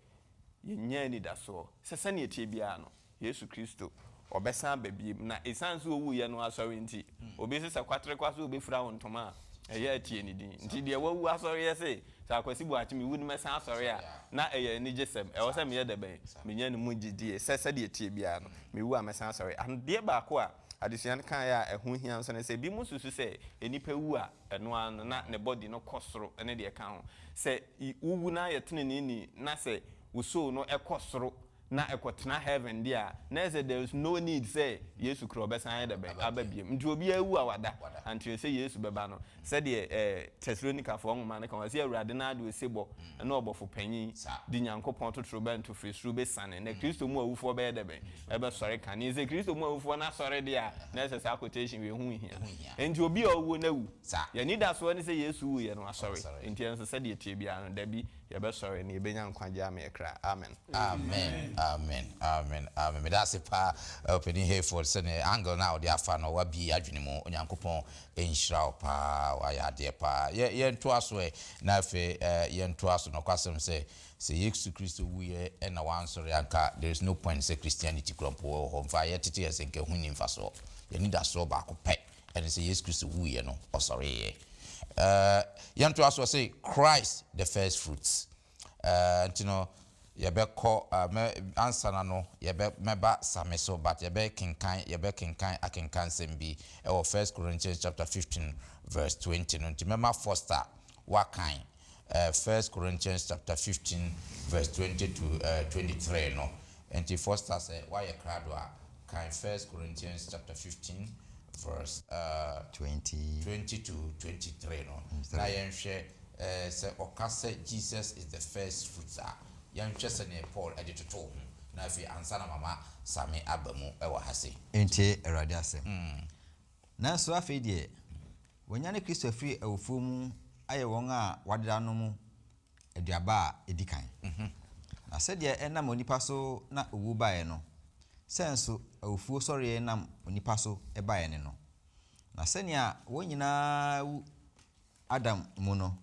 D: yɛnya anidasoɔ sɛ sɛdeɛ ɛteɛ biara no, Yesu Kristo, ɔbɛsan aba bio, na esiane sɛ owuiɛ no asɔre nti, obi nso sɛ kwaterekwa sɛ ɔbɛfira wo ntoma a, Ɛyɛ a tie ne din. Nti deɛ wawu asɔre yɛ se, sɛ Akwasi Boakye mewu no mɛsan asɔre a, na ɛyɛ anigyesɛm. Ɛwɔ sɛ meyɛ dɛbɛn? Menya ne mu gyedie sɛ sɛdeɛ ɛteɛ biara no, mewu a mɛsan asɔre. Adeɛ baako a adesua no kaeɛ a ɛho hia nso ne sɛ, binom susu sɛ nnipa wu a, ɛno ara no na ne body no kɔ soro ne deɛ ɛka ho. Sɛ wowu na ayɛ teneneeni na sɛ wo soul no kɔ soro na ɛkɔtena heaven deɛ a, na ɛsɛ sɛ there is no need sɛ Yesu kora ɔbɛsan ayɛ dɛbɛn? Aba biom. Nti obiara wu a wada until sɛ Yesu bɛba no. Sɛdeɛ eh, Tɛsalonikafoɔ nwoma no ka, ɔse Awurade no ara de osebɔ ne ɔbɔfo panyin de Nyankopɔn totorobɛnto firi soro bɛsiane, na Kristo mu awufoɔ bɛyɛ dɛbɛn? Ɛbɛsɔre kane. Sɛ Kristo mu awufoɔ no asɔre deɛ a, na ɛsɛ saa quotation wei ho nhia. Enti obi a ɔwuo no awu. Yɛn anidasoɔ ne sɛ Yesu wuiɛ no wasɔre. Enti yɛn nso sɛdeɛ ɛteɛ biara no, dabi, yɛbɛsɔre na yɛbɛnya nkwagyeɛ ama yɛn kra. Amen.
A: Amen amen amen amen meda ase paa ɔpanin Hayford sɛdeɛ angle no a wode afa no wabie adwene mu Onyankopɔn nhyira wo paa wayɛ adeɛ paa yɛ yɛntoa so ɛ na afei ɛ yɛntoa so nɔkwasɛm sɛ sɛ Yesu Kristo wuiɛ ɛna wansɔre anka there is no point sɛ Christianity kura mpo wɔ hɔ mfa yɛtete yɛ sɛ nka ɛho nni mfasoɔ yɛn anidasoɔ baako pɛ ɛne sɛ Yesu Kristo wuiɛ no ɔsɔreeɛ ɛɛ yɛntoa so ɔse Christ the first fruits Ɛɛ nti no yɛbɛkɔ ɛɛ mɛ ansana no yɛbɛ mɛba same so but yɛbɛ kenkan yɛbɛ kenkan akenkan nsɛm bi ɛwɔ first Corinthians chapter 15 verse 20 no nti mɛma Foster wakan ɛɛ first Corinthians chapter 15 verse 20 to ɛɛ 23 no nti Foster sɛ wayɛ krado a kan first Corinthians chapter 15 verse ɛɛ
F: 20
A: 20 to 23 no na yɛnhwɛ Sɛ ɔka sɛ Jesus is the first fruits a, yɛnhwɛ sɛdeɛ Paul de totoo ho, na afei ansa na mama Same aba mu wɔ ha sei.
F: Ntie Awurade asɛm. Nanso afei deɛ, wɔanyane Kristo afiri awufoɔ mu ayɛ wɔn a wɔadeda no mu aduaba a ɛdi kan. Na sɛdeɛ ɛnam onipa so na owuo baeɛ no, sɛ nso awufoɔ sɔreɛ nam onipa so baeɛ ne no. Na sɛnea wɔn nyinaa wu Adam mu no,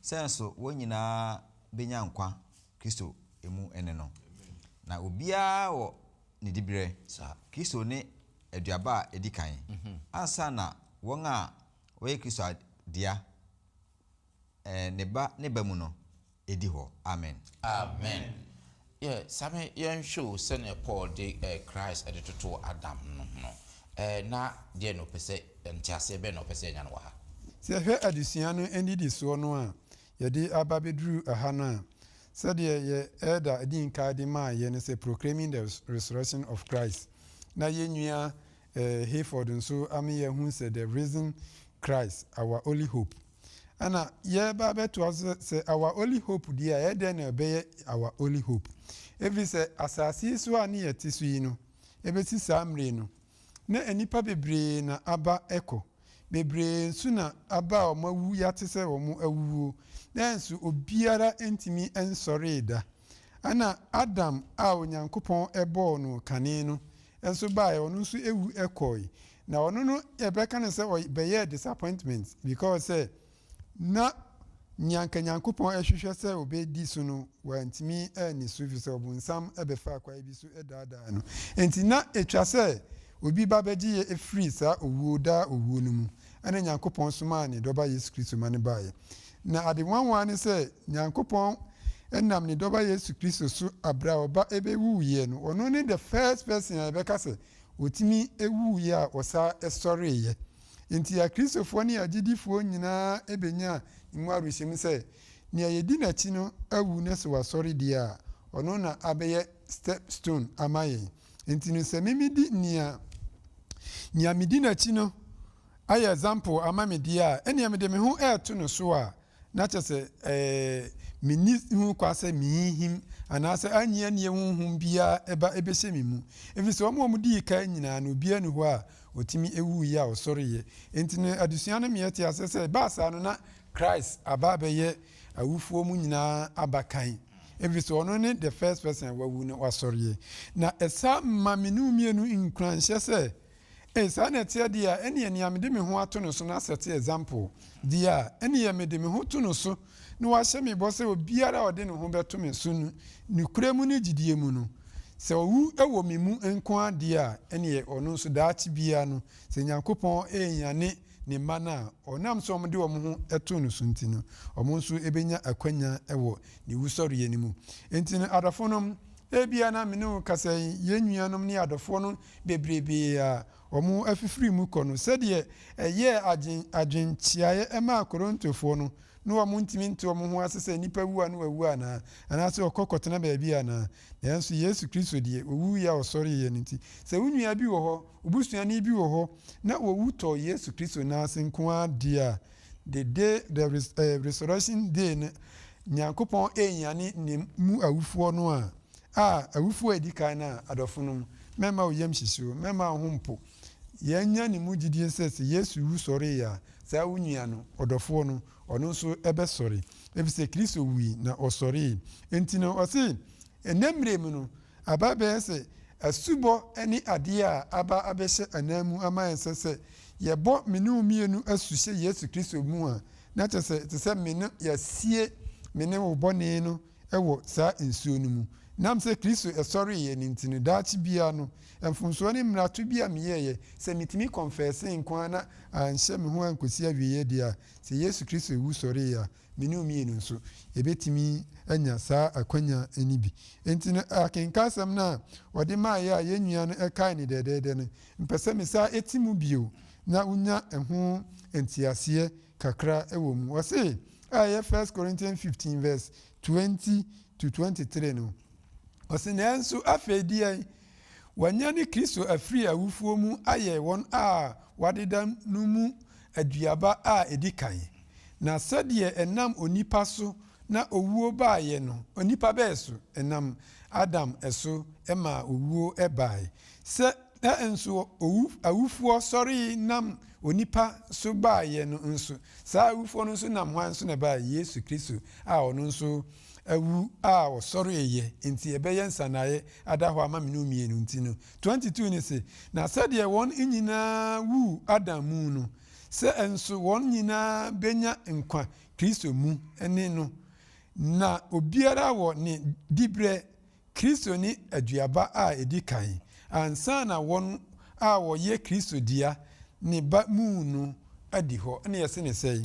F: sɛ nso wɔn nyinaa bɛnya nkwa Kristo mu ne no. Na obiara wɔ ne diberɛ, Kristo ne aduaba a ɛdi kan, ansa na wɔn a wɔyɛ Kristo dea ne ba ne ba mu no di hɔ. Amen.
A: Amen. Yɛ same yɛnhwɛ o sɛnea Paul de eh, Christ de totoo Adam no ho no, eh, na deɛ na ɔpɛ sɛ, nteaseɛ bɛn na ɔpɛ sɛ yɛnya no wɔ ha?
E: Sɛ yɛhwɛ adesua no nnidisoɔ no a yɛde aba abɛduru ha no a, sɛdeɛ yɛ Elder dii nkae de maa yɛ ne sɛ Proclaiming the Resurrection of Christ na yɛn nua eh, Hayford nso ame yɛahu sɛ The Risen Christ, Our Only Hope. Ɛna yɛreba abɛtoa so sɛ our only hope deɛ a, ɛyɛ dɛn na ɛbɛyɛ our only hope? Ɛfiri sɛ asase yi so a ne yɛte so yi no, ɛbɛsi saa mmerɛ yi no, na nnipa bebree na aba kɔ. Bebree nso na aba a wɔn awu, yɛate sɛ wɔn awuwuo. Nanso obiara ntumi nsɔree da. Ɛna Adam a Onyankopɔn bɔɔ no kane no nso baeɛ, ɔno nso wu kɔe. Na ɔno no yɛbɛka no sɛ ɔbɛyɛɛ disappointment because sɛ na nea anka Nyankopɔn hwehwɛ sɛ ɔbɛdi so no wantumi anni so ɛfiri sɛ ɔbonsam bɛfaa kwae bi so daadaa no. Enti na ɛtwa sɛ obi ba bɛgye yɛ firi saa owuo, daa owuo no mu. Ɛna Nyankopɔn somaa ne Dɔba Yesu Kristo ma no baeɛ. Na ade nwanwa ne sɛ Nyankopɔn nam ne Dɔba Yesu Kristo so aberɛ a ɔba bɛwuiɛ no, ɔno ne the first person a yɛbɛka sɛ ɔtumi wuiɛ a ɔsan sɔreeɛ. Enti Akristofoɔ ne agyidifoɔ nyinaa bɛnyaa ne mu awerɛhyɛmu sɛ nea yɛdi n'akyi no awu na sɛ wasɔre deɛ a, ɔno na abɛyɛ step stone ama yɛn. Enti no sɛ me medi nea nea medi n'akyi no ayɛ example ama me deɛ a, ɛnneɛ mede me ho reto no so a, na kyerɛ sɛ ɛɛ menni ho kwa sɛ mehinhim anaasɛ annye annie honhom biara ɛba ɛbɛhyɛ me mu. Ɛfiri sɛ wɔn a wɔdii kan nyinaa no, obiara nni hɔ a ɔtumi wuiɛ a ɔsɔreeɛ. Enti no adesua no ma yɛte aseɛ sɛ ɛbaa saa no na Christ aba abɛyɛ awufoɔ mu nyinaa abakan. Ɛfiri sɛ ɔno ne the first person a wawu na wasɔreɛ. Na ɛsa ma me ne wo mmienu nkuranhyɛ sɛ Ei, saa na ɛteɛ deɛ a, ɛnneɛ nea mede me ho ato no so no asɛte example deɛ a, ɛnneɛ mede me ho to no so na wahyɛ me bɔ sɛ obiara a ɔde ne ho bɛto me so no, nokorɛ mu ne gyidie mu no, sɛ ɔwu wɔ me mu nko ara deɛ a, ɛnneɛ ɔno nso daakye biara no, sɛ Nyankopɔn renyane Ne mma no a, ɔnam sɛ wɔde wɔn ho too no so nti no, wɔn nso bɛnya akwanya wɔ Ne wusɔreɛ no mu. Enti no, adɔfonom, ebia na me ne wo kasa yi, yɛn nuanom ne adɔfoɔ no bebrebee a wɔafifiri mu kɔ no, sɛdeɛ ɛyɛɛ adwen, adwenkyeaeɛ maa Korintofoɔ no, na wɔntumi nte wɔn ho ase sɛ nnipa wu a na wɔawu anaa, anaasɛ wɔkɔ kɔtena baabi anaa. Nanso Yesu Kristo deɛ, ɔwuiɛ a ɔsɔreeɛ no nti, sɛ wo nua bi wɔ hɔ, wo busuani bi wɔ hɔ, na wɔwu tɔ Yesu Kristo nan ase nko ara deɛ a, the day, the res, eh, resurrection day no, Nyankopɔn renyane ne mu awufoɔ no a, a, awufoɔ a ɛdi kan no a, adɔfonom, mɛmma wo yam hyehye wo, mɛmma wo ho mpo. Yɛanya ne mu gyidie sɛ, sɛ Yesu wu sɔreeɛ a, saa wo nua no, ɔdɔfoɔ no, ɔno nso bɛsɔre, efisɛ Kristo wui na ɔsɔree. Enti no, ɔse, ɛnnɛ mmerɛ mu no, aba abɛyɛ sɛ asubɔ ne adeɛ a aba abɛhyɛ ananmu ama yɛn sɛ, sɛ yɛbɔ me ne wo mmienu asu hyɛ Yesu Kristo mu a, na kyerɛ sɛ, te sɛ me ne, yɛasie me ne wo bɔne no wɔ saa nsuo no mu. Nam sɛ Kristo sɔreeɛ no nti no, daakye biara no, mfomsoɔ ne mmarato bi a meyɛeɛ, sɛ metumi kɔnfɛsee nko ara na anhyɛ me ho ankɔsi awieeɛ deɛ a, sɛ Yesu Kristo wu sɔreeɛ a, me ne wo mmienu nso, yɛbɛtumi anya saa akwanya no bi. Enti no, akenkansɛm no a wɔde maeɛ a yɛn nua no kae no dɛdɛɛdɛ no, mpɛ sɛ mesan ti mu bio na wonya ɛho nteaseɛ kakra wɔ mu. Ɔse, a ɛyɛ First Corinthians 15 verse 20 to 23 no, ɔse, Nanso afei deɛn? Wɔanyane Kristo afiri awufoɔ mu ayɛ wɔn a wɔadeda no mu aduaba a ɛdi kan. Na sɛdeɛ ɛnam onipa so na owuo baeɛ no, onipa bɛɛ so, ɛnam Adam so maa owuo baeɛ, sɛ na nso owu, awufoɔ sɔree nam onipa so baeɛ no nso, saa awufoɔ no nso nam hwan so na ɛbaeɛ? Yesu Kristo a ɔno nso awu a ɔsɔreeɛ nti ɛbɛyɛ nsanaeɛ ada hɔ ama me ne wo mmienu nti no. 22 no se, Na sɛdeɛ wɔn nyinaa wuu Adam mu no, sɛ nso wɔn nyinaa bɛnya nkwa Kristo mu ne no, na obiara wɔ ne diberɛ Kristo ne aduaba a edi kan ansa na wɔn a wɔyɛ Kristo dea ne ba mu no adi hɔ. Ɛna yɛse no sɛn?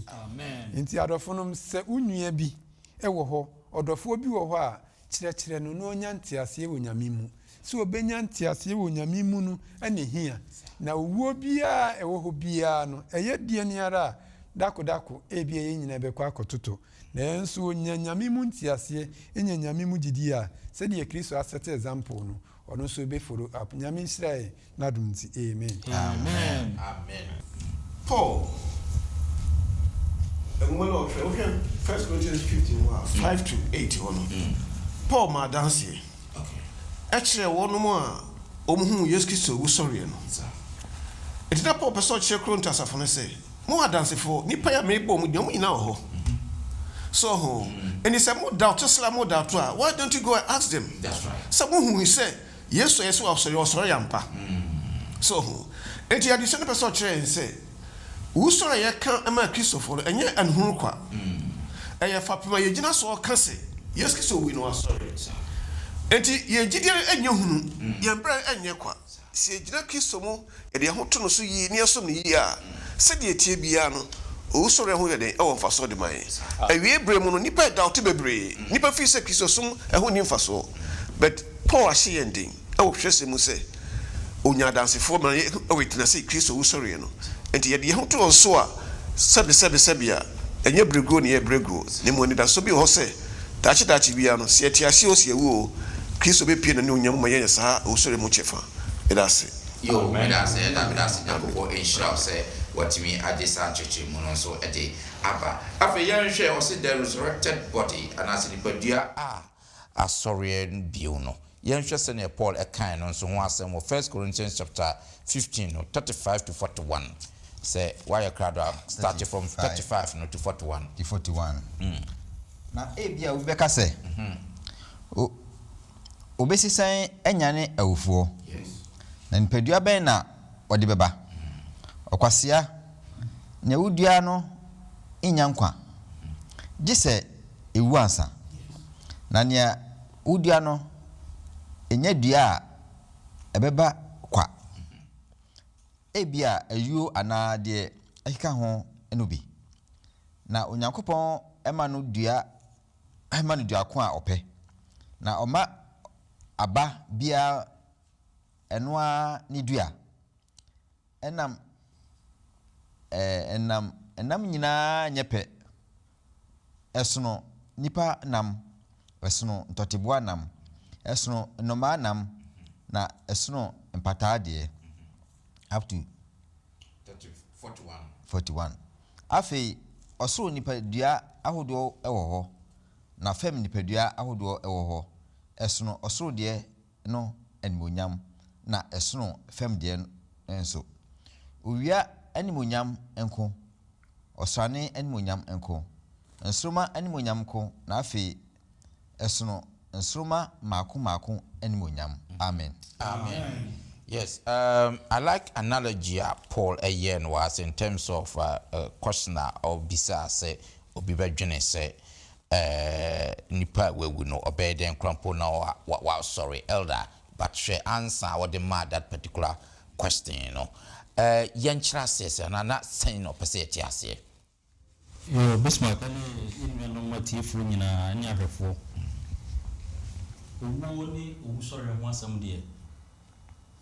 E: Enti adɔfonom, sɛ wo nua bi wɔ hɔ, ɔdɔfoɔ bi wɔ hɔ a, kyerɛkyerɛ no na ɔnya nteaseɛ wɔ Nyame mu. Sɛ ɔbɛnya nteaseɛ wɔ Nyame mu no na ɛhia. Na owuo biara a ɛwɔ hɔ biara no, ɛyɛ deɛn ara a, dako dako, ebia yɛn nyinaa bɛkɔ akɔtotɔ. Nanso onya Nyame mu nteaseɛ, nya Nyame mu gyidie a, sɛdeɛ Kristo asɛte example no, ɔno nso bɛ follow up. Nyame nhyira yɛn N'adom nti, amen.
A: Amen. Amen.
C: Paul nwoma no a ɔtwerɛ, wohwɛ First Corinthians 15 hɔ a, 5 to 8 hɔ no, Paul maa adanseɛ kyerɛɛ wɔnom a wɔhuu Yesu Kristo wusɔreɛ no. Enti na Paul pɛ sɛ ɔkyerɛ Korinto asafo no sɛ, Mo adansefoɔ, nnipa yi a merebɔ wɔn din, wɔn nyinaa wɔ hɔ. So ho? Enti sɛ mo doubt sra mo doubt a, why don't you go and ask them? Sɛ mo hui sɛ Yesu a yɛse wasɔre, ɔsɔree ampa. So ho? Enti adesua no pɛ sɛ ɔkyerɛ yɛn sɛ, wusɔre a yɛka ma Kristofo no, ɛnyɛ anhunu kwa. Ɛyɛ fapem a yɛgyina so ka sɛ Yesu Kristo wui na wasɔre. Enti yɛn gyidie no nyɛ hunu, yɛn brɛ nyɛ kwa. Sɛ yɛgyina Kristo mu yɛde yɛn ho to no so yie na yɛsom no yie a, sɛdeɛ ɛteɛ biara no, owusɔreɛ ho yɛ dɛn? Ɛwɔ mfasoɔ de ma yɛn. Awiei berɛ mu no, nnipa ɛdawte bebree. Nnipa feel sɛ Kristosom ɛho nni mfasoɔ. But Paul ahyɛ yɛn den wɔ twerɛsɛm mu sɛ, ɔnyaa adansefoɔ ma yɛ witnessee Kristo wusɔreɛ no. Enti yɛde yɛn ho to wɔn so a, sɛbe sɛbe sɛbe a, ɛnyɛ berɛguo na yɛrebrɛ guo, na mmom anidasoɔ bi wɔ hɔ sɛ, daakye daakye biara no, sɛ yɛte ase oo, sɛ yɛawu oo, Kristo bɛpue n'anuonyam mu ma yɛanya saa owusɔreɛ mu kyɛfa. Meda ase.
A: Yoo meda ase ɛna meda ase Nyankopɔn nhyira wo sɛ watumi agye saa nkyerɛkyerɛmu no nso de aba. Afei yɛnhwɛ ɔse the resurrected body anaasɛ nipadua a asɔreɛ no bio no. Yɛnhwɛ sɛdeɛ Paul kae no nso ho asɛm wɔ First Corinthians chapter 15 no 35 to 41. Sɛ woayɛ krado a start from 35 no to 41.
F: To 41. Na ebia obi bɛka sɛ, O, Obesi sɛn anyane awufoɔ? Na nipadua bɛn na ɔde bɛba? Ɔkwasea, nea wodua no nnya nkwa, gye sɛ ewu ansa. Na nea wodua no nyɛ dua a ɛbɛba kwa, ebia ayuo anaa deɛ. ɛkeka ho no bi. Na Onyankopɔn ma no dua ma no dua ko a ɔpɛ, na ɔma aba biara ɛno ara ne dua. Ɛnam ɛɛ ɛnam ɛnam nyinaa nyɛ pɛ. Ɛsono nnipa nam, ɛsono ntɔteboa nam, ɛsono nnomaa nam, na ɛsono mpataa deɛ. Up to 41. Afei ɔsoro nipadua ahodoɔ wɔ hɔ, na fam nipadua ahodoɔ wɔ hɔ, ɛsono ɔsoro deɛ no animuonyam, na ɛsono fam deɛ no nso. Owia animuonyam nko, ɔsrane animuonyam nko, nsoromma animuonyam nko, na afei ɛsono nsoromma mmaako mmaako animuonyam. Amen.
A: Amen. Yes, um, I like analogy a Paul ɛyɛɛ no wɔ ase in terms of uh, uh, question a ɔbisaa sɛ obi bɛdwene sɛ eh, nipa a wawu no ɔbɛyɛ dɛn koraa mpo na wasɔre elder but hwɛ ansa a wɔde maa that particular question no eh, yɛnkyerɛ aseɛ sɛ anaa na sɛn na ɔpɛ sɛ yɛte aseɛ.
B: Yoo, Bismarck ne yɛn nuanom atiefoɔ nyinaa ne ahwɛfoɔ, owuo ne owusɔreɛ ho asɛm deɛ,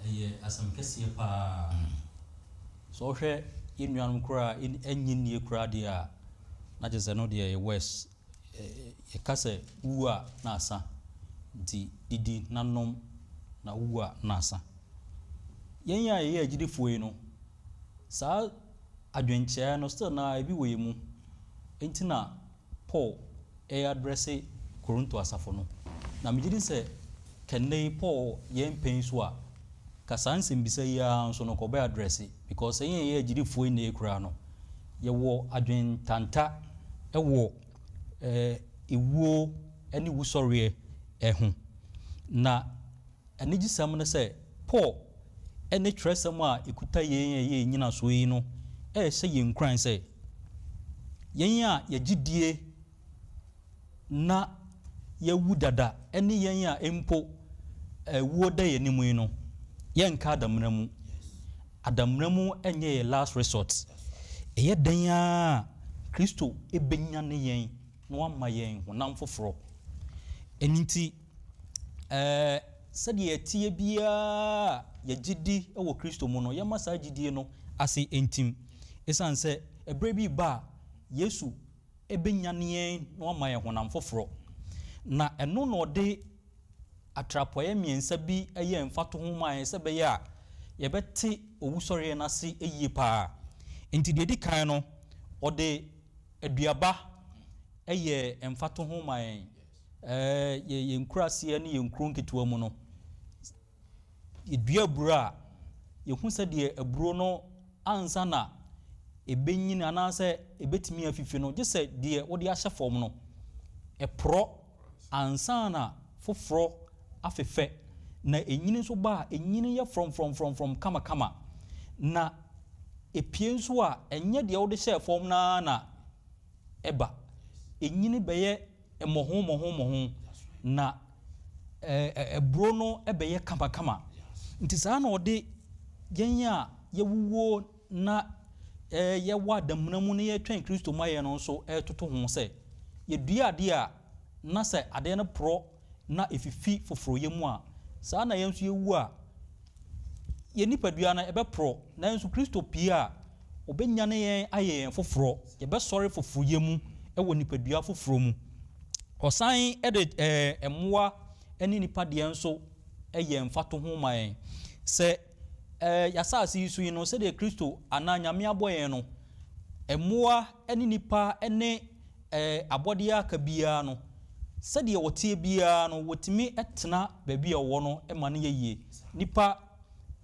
B: ɛyɛ asɛm kɛseɛ pa ara. Sɛ wohwɛ yɛn nuanom koraa a ɛnnye nnie koraa deɛ a, na kyerɛ sɛ ɛno deɛ ɛyɛ worse. Yɛka sɛ wowu a na asa, nti didi na nom na wowu a na asa. Yɛn a yɛyɛ agyidifoɔ yi no, saa adwenkyerɛ no still na ebi wɔ yɛn mu. Enti na Paul readrɛse Korinto asafo no. Na megye di sɛ kɛ nnɛ yi Paul yɛ mpɛn so a, ka saa nsɛmbisa yi ara nso no ka ɔbɛ adrɛse because sɛ yɛn a yɛyɛ agyidifoɔ yi nnɛ yi koraa no, yɛwɔ adwen ntanta wɔ ewuo ne wusɔreɛ ho. Na anigyesɛm ne sɛ Paul ne twerɛsɛm a ɛkuta yɛn a ɛyɛ yɛn nyinasoɔ yi no rehyɛ yɛn nkuran sɛ yɛn a yɛgye die na yɛawu dada ne yɛn a mpo awuo da yɛn anim yi no, yɛnka adamena mu. Adamena mu nyɛ yɛn last resort. Ɛyɛ dɛn ara a, Kristo bɛnyane yɛn na wama yɛn honam foforɔ. Ɛno nti, sɛdeɛ yɛteɛ biara a yɛgye di wɔ Kristo mu no, yɛmma saa gyidie no ase ntim. Ɛsiane sɛ ɛberɛ bi reba a Yesu bɛnyane yɛn na wama yɛn honam foforɔ. Na ɛno na ɔde atrapɔeɛ mmiɛnsa bi yɛɛ mfatoho maa yɛn sɛ ɛbɛyɛ a yɛbɛte owusɔreɛ no ase yie pa ara. Enti deɛ ɛdi kan no, ɔde aduaba yɛɛ mfatoho maa yɛn. Yɛn nkuraaseɛ ne yɛn nkuro nketewa mu no, Yɛdua aburo a, yɛhu sɛdeɛ aburo no ansa na ɛbɛnyini anaasɛ ɛbɛtumi afifi no, gye sɛ deɛ wode ahyɛ fam no, ɛporɔ ansa na foforɔ afefɛ. Na ɛnyini nso ba a, ɛnyini yɛ frɔmfrɔmfrɔmfrɔm kamakama. Na ɛpue nso a, ɛnyɛ deɛ wode hyɛɛ fam no ara na ɛba. Ɛnyini bɛyɛ mmɔho mmɔho mmɔho, na aburo no bɛyɛ kamakama. Nti saa na ɔde yɛn a yɛwuwuo na yɛwɔ adamena mu na yɛretwɛn Kristo ma yɛn no nso retoto ho sɛ, yɛdua adeɛ a, na sɛ adeɛ no porɔ na ɛfifi foforɔyɛ mu a, saa na yɛn nso yɛwu a, yɛn nipadua no ɛbɛporɔ, nanso Kristo pue a, ɔbɛnyane yɛn ayɛ yɛn foforɔ, yɛbɛsɔre foforɔyɛ mu wɔ nipadua foforɔ mu. Ɔsan de mmoa ne nnipa deɛ nso yɛ mfatoho ma yɛn. Sɛ yɛn asase yi so yi no, sɛdeɛ Kristo anaa Nyame abɔ yɛn no, mmoa ne nnipa ne abɔdeɛ a aka biara no, sɛdeɛ wɔteɛ biara no, wɔtumi tena baabi a wɔwɔ no ma no yɛ yie. Nnipa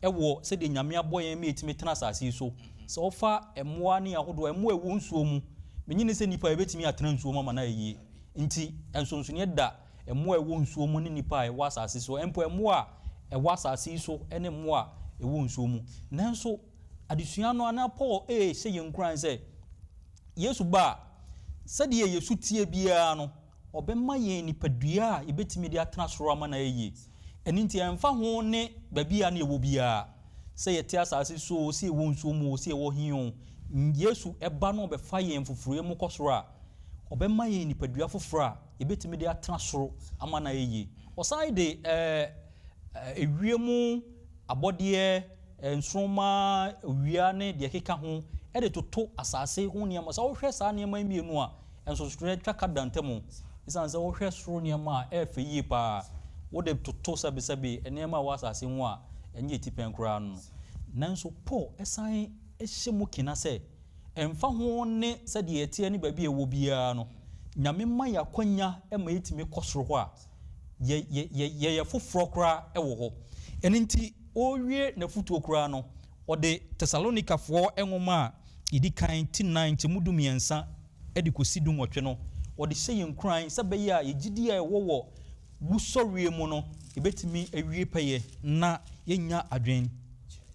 B: wɔ sɛdeɛ Nyame abɔ yɛn ma yɛtumi tena asase yi so. Sɛ wofa mmoa ne ahodoɔ, mmoa a ɛwɔ nsuo mu, mennye nni sɛ nnipa yɛbɛtumi atena nsuo mu ama no ayɛ yie. Nti nsonsonoeɛ da mmoa a ɛwɔ nsuo mu ne nnipa a ɛwɔ asase so, mpo mmoa a ɛwɔ asase yi so ne mmoa a ɛwɔ nsuo mu. Nanso adesua no anaa Paul rehyɛ yɛn nkuran sɛ Yesu ba a, sɛdeɛ yɛn su teɛ biara no, ɔbɛma yɛn nipadua a yɛbɛtumi de atena soro ama no ayɛ yie. Ɛno nti, ɛmfa ho ne baabi a na yɛwɔ biara, sɛ yɛte asase so oo, sɛ yɛwɔ nsuo mu oo, sɛ yɛwɔ he oo, Yesu ba na ɔbɛfa yɛn foforɔyɛ mu kɔ soro a, ɔbɛma yɛn nipadua foforɔ a yɛbɛtumi de atena soro ama no ayɛ yie. Ɔsan de ewiem abɔdeɛ, nsoromma, owia ne deɛ ɛkeka ho de toto asase ho nneɛma. Sɛ wohwɛ saa nneɛma yi mmienu a, nsonsonoeɛ twaka da ntam. Esiane sɛ wohwɛ soro nneɛma a, ɛyɛ fɛ yie pa ara. Wode toto sɛbesɛbe nneɛma a ɛwɔ asase ho a, ɛnyɛ atipɛn koraa no. Nanso Paul san hyɛ mu kena sɛ, ɛmfa ho ne sɛdeɛ yɛteɛ ne baabi a yɛwɔ biara no, Nyame ma yɛn akwanya ma yɛtumi kɔ soro hɔ a, yɛ, yɛ, yɛ, yɛyɛ foforɔ koraa wɔ hɔ. Ɛno nti, ɔrewie n'afotuo koraa no, ɔde Tesalonikafoɔ nwoma a ɛdi kan ti nnan nkyɛmu dumiɛnsa de kɔsi dunwɔtwe no, ɔde hyɛ yɛn nkuran sɛ ɛbɛyɛ a yɛn gyidie a yɛwɔ wɔ wusɔreɛ mu no, yɛbɛtumi awie pɛyɛ na yɛnnya adwen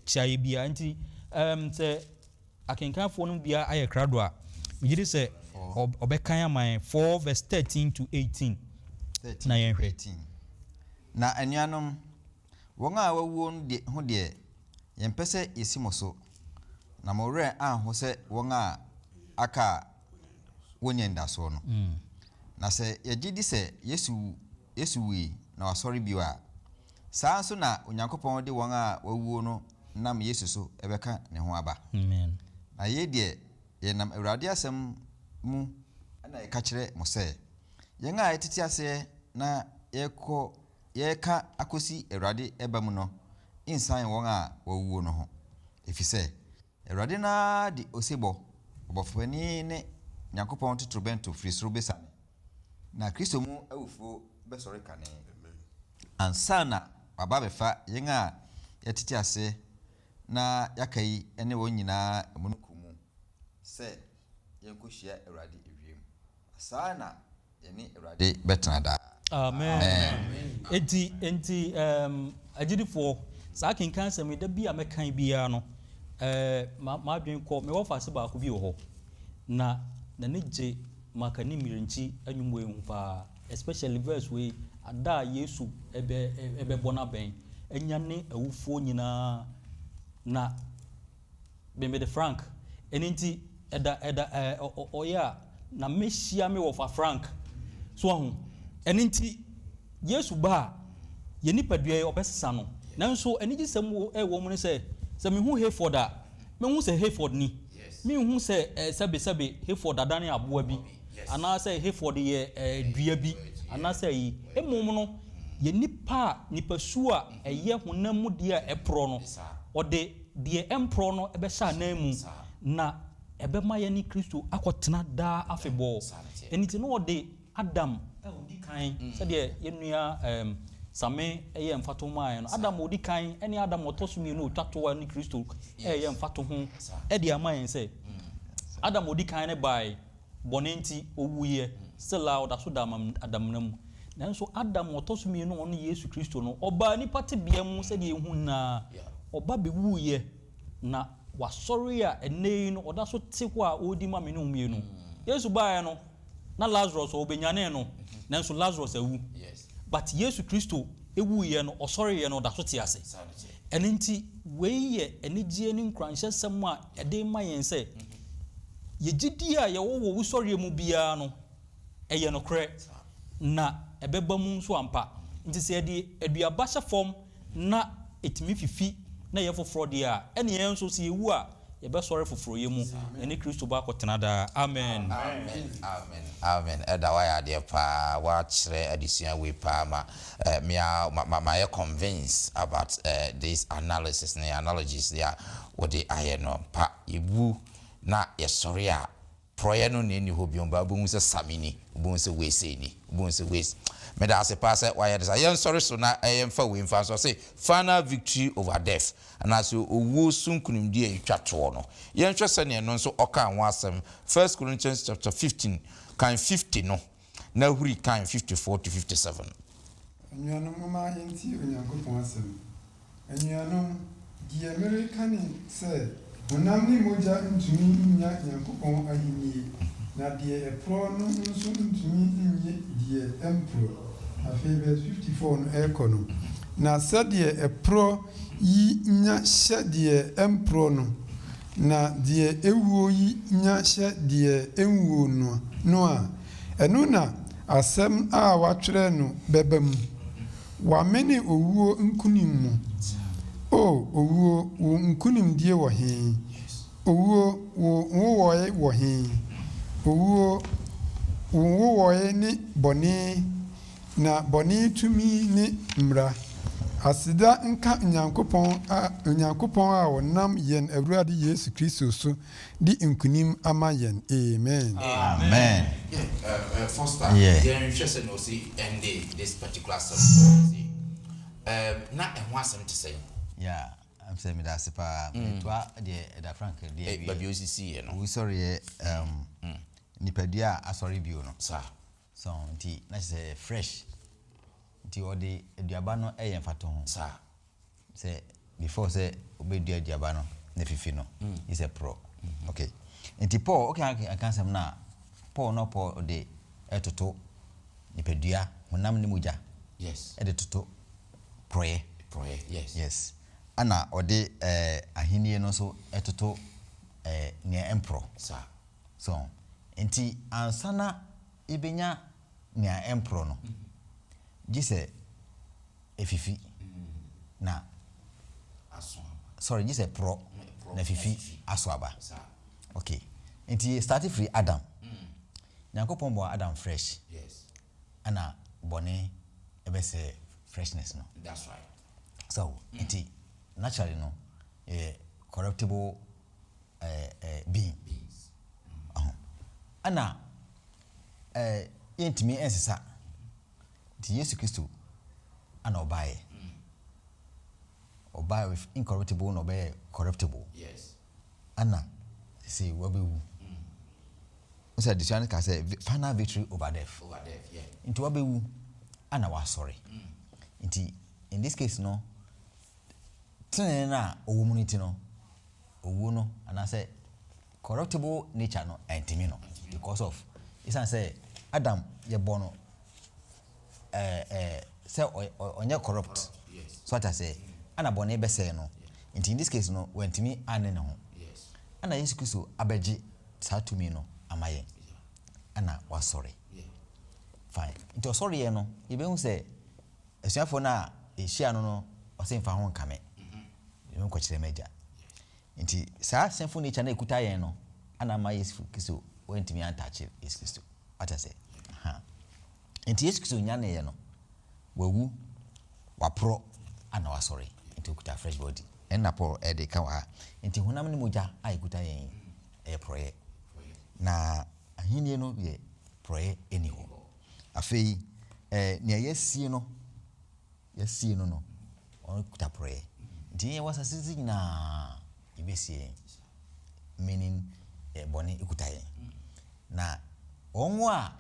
B: kyeaeɛ biara. Nti, um, sɛ akenkanfoɔ no biara ayɛ krado a, megye di sɛ ɔbɛkan ama yɛn 4 verse 13 to 18 na yɛnhwɛ.
F: Na anuanom, wɔn a wɔawuo no de ho deɛ, yɛmpɛ sɛ yɛsi mo so, na mo werɛ anho sɛ wɔn a aka a wɔnni anidasoɔ no. Na sɛ yɛgye di sɛ Yesu Yesu wui na wasɔre bio a, saa ara nso na Onyankopɔn de wɔn a wɔawuo no nam Yesu so bɛka ne ho aba. Na yei deɛ, yɛnam Awurade asɛm mu na yɛka kyerɛ mo sɛ, yɛn a yɛtete aseɛ na yɛrekɔ yɛreka akɔsi Awurade ba mu no nsiane wɔn a wɔawuo no ho, ɛfiri sɛ Awurade no ara de osebɔ, ɔbɔfopanin ne Nyankopɔn totorobɛnto firi soro bɛsiane, na Kristo mu awufoɔ bɛsɔre kane, ansa na waba abɛfa yɛn a yɛtete ase na yɛaka yi ne wɔn nyinaa amununkum mu sɛ yɛnkɔhyia Awurade ewiem. Na saa na yɛne Awurade bɛtena daa.
B: Amen. Enti, enti, um, agyidifoɔ, saa kenkan asɛm yi, da bi a mɛkan biara no, eh, ma, m'adwene kɔ, me wɔfaase baako bi wɔ hɔ, na n'ani gye Makani Mmirenkyi nnwom wei ho paa, especially verse wei, ada a Yesu ɛbɛ, ɛbɛbɔ n'abɛn, anyane awufoɔ nyinaa, na Me mede Frank. Ɛno nti ɛda ɛda ɛɛ ɔyɛ a na mehyia me wɔfa Frank. So wahu? Ɛno nti Yesu ba a, yɛn nipadua yi ɔbɛsesa no. Nanso anigyesɛm wɔ ɛwɔ mu ne sɛ, sɛ mehu Hayford a, mehu sɛ Hayford ni. Menhu sɛ ɛɛ sɛbe sɛbe Hayford adane aboa bi, anaasɛ Hayford yɛ ɛɛ dua bi, anaasɛ ayi. Mmom no, yɛn nipa a nipasu a ɛyɛ honam mu deɛ a ɛporɔ no, ɔde Deɛ ɛmporɔ no bɛhyɛ ananmu, na ɛbɛma yɛne Kristo akɔtena daa afebɔɔ. Ɛno nti na ɔde Adam a ɔdi kan, sɛdeɛ yɛn nua Same yɛɛ mfatoho maa yɛn no, Adam a ɔdi kan ne Adam a ɔtɔ so mmienu a ɔtwa toɔ ne Kristo reyɛ mfatoho de ama yɛn sɛ, Adam a ɔdi kan no baeɛ, Bɔne nti, owuiɛ, still ara ɔda so da adamena mu. Nanso Adam a ɔtɔ so mmienu a ɔne Yesu Kristo no, ɔbaa nnipa tebea mu sɛdeɛ yɛhu no ara. Ɔba bɛwuiɛ, na wasɔre a ɛnnɛ yi no ɔda so te hɔ a ɔredi ma me ne wo mmienu. Yesu baeɛ no, na Lazarus ɔbɛnyanee no, nanso Lazarus awu. But Yesu Kristo wuiɛ no, ɔsɔreeɛ no, ɔda so te ase. Ɛno nti, wei yɛ anigyeɛ ne nkuranhyɛsɛm a ɛde rema yɛn sɛ, Yɛ gyidie a yɛwɔ wɔ wusɔreɛ mu biara no, ɛyɛ nokorɛ, na ɛbɛba mu nso ampa. Nti sɛ yɛde aduaba hyɛ fam na ɛtumi fifi na ɛyɛ foforɔ deɛ a, ɛnneɛ yɛn nso sɛ yɛwu a, yɛbɛsɔre foforɔyɛ mu, na yɛne Kristo bɔ akɔtena daa. Amen.
A: Amen amen amen Elder wayɛ adeɛ paa wakyerɛ adesua wei paa ma me ara mayɛ convince about this analysis ne analogies a wode ayɛ no pa yɛwu na yɛsɔre a, porɔeɛ no na ɛnni hɔ bio, but wobɛhu sɛ Sami ni, wobɛhu sɛ wei sei ni, wobɛhu sɛ wei. Meda ase paa sɛ woayɛ no saa. Yɛnsɔre so na yɛmfa wei mfa nso. Ɔse, final victory over death, anaasɛ owuo so nkunimdie a ɛtwa toɔ no. Yɛnhwɛ sɛdeɛ ɛno nso ɔkaa ho asɛm, First Corinthians chapter 15, kan 50 no. Na huri kan 54 to 57.
E: Anuanom, momma yɛntie Onyankopɔn asɛm. Anuanom, deɛ mereka ne sɛ, honam ne mogya ntumi nnya Nyankopɔn ahennie, na deɛ ɛporɔ no nso ntumi nnye deɛ ɛmporɔ. Afei verse 54 no rekɔ no, Na sɛdeɛ ɛporɔ yi nya hyɛ deɛ ɛmporɔ no. Na deɛ ɛwuo yi nya hyɛ deɛ ɛnwuo no no a, ɛno na asɛm a wɔatwerɛ no bɛba mu, Wɔamene owuo nkonim mu. O owuo, wo nkonimdie wɔ he? Owuo, wo nwowɔeɛ wɔ he? Owuo, wo nwowɔeɛ ne bɔne, na bɔne tumi ne mmara. Aseda nka Onyankopɔn a Onyankopɔn a ɔnam yɛn Awurade Yesu Kristo so de nkonim ama yɛn. Amen.
F: Amen.
A: Yeah, uh, uh, Foster,
F: Yeah.
A: yɛnhwɛ sɛ na ɔsi ɛnde this particular asɛm ɔsi um, na ɛho asɛm te sɛn?
F: Yeah, I'm saying me da ase paa. Metoa deɛ ɛda Frank deɛ
A: Eh,
F: awie.
A: baabi a osisi yɛ no.
F: Owusɔreɛ um, nipadua a asɔre bio no.
A: Saa.
F: So nti na kyerɛ sɛ fresh. Nti ɔde aduaba no ɛyɛ mfatoho.
A: Saa.
F: Sɛ before sɛ wobɛdua aduaba no na fifi no, yi sɛ porɔ. Okay. Nti Paul, okay, aka asɛm no a, Paul no Paul ɔde ɛtoto nipadua, honam ne mogya. Ɛde toto porɔeɛ.
A: Porɔeɛ, yes.
F: Yes. Ɛna ɔde eh, ahennie no nso ɛtoto eh, nea ɛmporɔ.
A: Saa.
F: So, nti ansa na yɛbɛnya nea ɛmporɔ no, gye sɛ efifi na sorry, gye sɛ porɔ na fifi aso aba. Okay. Nti start firi Adam. Nyankopɔn bɔɔ Adam fresh. Ɛna bɔne ɛbɛsɛ freshness no.
A: That's right.
F: So, nti naturally no, yɛ corruptible being. Ɛna yɛntumi nsesa. Nti Yesu Kristo ana ɔbaeɛ. Ɔbaeɛ with incorruptible na ɔbɛyɛ corruptible. Ana sɛ wabɛwu. Sɛ adesua no ka sɛ final victory over death.
A: Over death, yeah.
F: Nti wabɛwu ana wasɔre. Nti in this case no, tenene no a ɔwɔ mu no ti no, owuo no anaasɛ corruptible nature no ɛntumi no because of ɛsiane sɛ Adam yɛbɔ no sɛ ɔnyɛ corrupt. So ata sɛ ana bɔne bɛsɛe no. Nti in this case no, wantumi anne ne ho. Ana Yesu Kristo abɛgye saa tumi no ama yɛn. Ana wasɔre. Fine. Nti ɔsɔreɛ no, yɛbɛhu sɛ asuafoɔ no a ɛhyia no, ɔsɛ mfa ho nkame. Nkɔkyerɛ m'agya. Nti saa sinful nature na ɛkuta yɛn no, ana ama Yesu Kristo wantumi antakye Yesu Kristo. Wata sɛ. Nti Yesu Kristo nyaneeɛ no, wawu, waporɔ, ana wasɔre. Nti okuta fresh body. Ɛnna Paul ɛde ka wɔ ha. Nti honam ne mogya a ɛkuta yɛn ɛyɛ porɔeɛ. Na ahennie no yɛ porɔeɛ ɛni hɔ. Afei, nea yɛasie no, yɛasie no, ɔno kuta porɔeɛ. Nti yɛn wɔ asase so nyinaa yɛbɛsie yɛn. Meaning, bɔne kuta yɛn. Na wɔn a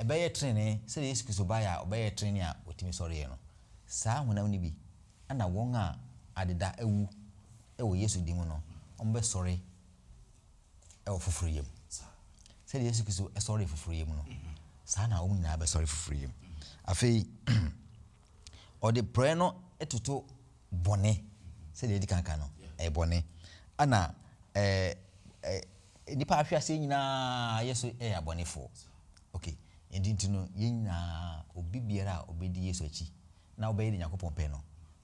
F: ɛbɛyɛ tenenee, sɛdeɛ Yesu Kristo baeɛ a ɔbɛyɛ tenenee a ɔtumi sɔreeɛ no, saa honam no bi, ɛna wɔn a adeda awu ɛwɔ Yesu din mu no, wɔn bɛsɔre ɛwɔ foforɔ yam. Sɛdeɛ Yesu Kristo sɔre foforɔ yam no, saa na wɔn nyinaa bɛsɔre foforɔ yam. Afei, ɔde porɔeɛ no toto bɔne, sɛdeɛ yɛdi kan ka no, ɛyɛ bɔne. Ɛna nipa ahwe ase nyinaa yɛ so ɛyɛ abɔnefoɔ. Okay, nti no yɛn nyinaa obi biara a obɛdi Yesu akyi na ɔbɛyɛ de Nyankopɔn pɛ no,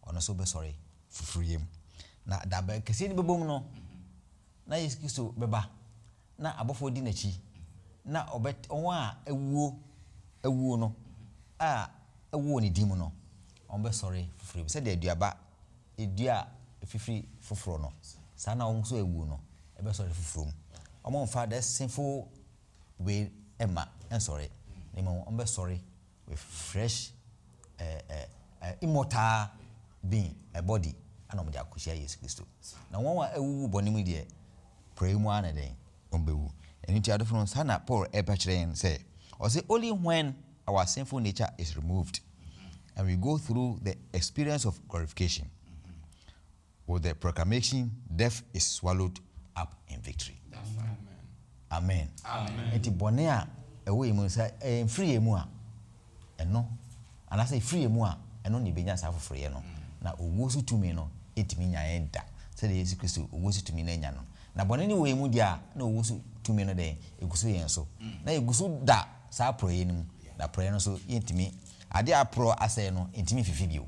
F: ɔno nso bɛsɔre foforɔ yam. Na dabɛ kɛseɛ no bɛbɔ mu no, na Yesu Kristo bɛba na abɔfoɔ di n'akyi na ɔbɛ wɔn a awuo no a awuo ne din mu no, wɔn bɛsɔre foforɔ yam. Sɛdeɛ aduaba edua a efifiri foforɔ no, saa na wɔn nso awuo no ɛbɛsɔre foforɔ mu. Wɔn mfa the sinful way ɛma ɛnsɔre, na mmom wɔn bɛsɔre with fresh immortal being, a body, ɛna wɔn de akɔhyia Yesu Kristo. Na wɔn a awuwu bɔne mu deɛ, praeɛ mu ara na dɛn wɔn bɛwu. Ɛno nti adɔfo no, saa na Paul ɛba kyerɛ yɛn sɛ, ɔsɛ only when our sinful nature is removed and we go through the experience of glorification with the proclamation death is swallowed up in victory. Amen. Nti bɔne a ɛwɔ yɛn mu sɛ ɛyɛ mfiri yɛn mu a ɛno anaasɛ ɛfiri yɛn mu a ɛno na ɛbɛnya saa foforɔyɛ no, na owuo so tumi no ɛtumi nya yɛn da sɛdeɛ Yesu Kristo owuo so tumi no anya no. Na bɔne no wɔ yɛn mu deɛ a, na owu so tumi no dɛn? Ɛgu so yɛn so. Na yɛgu so da saa porɔeɛ no mu. Na porɔeɛ no nso, yɛntumi, adeɛ a aporɔ asɛe no, ɛntumi mfifi bio.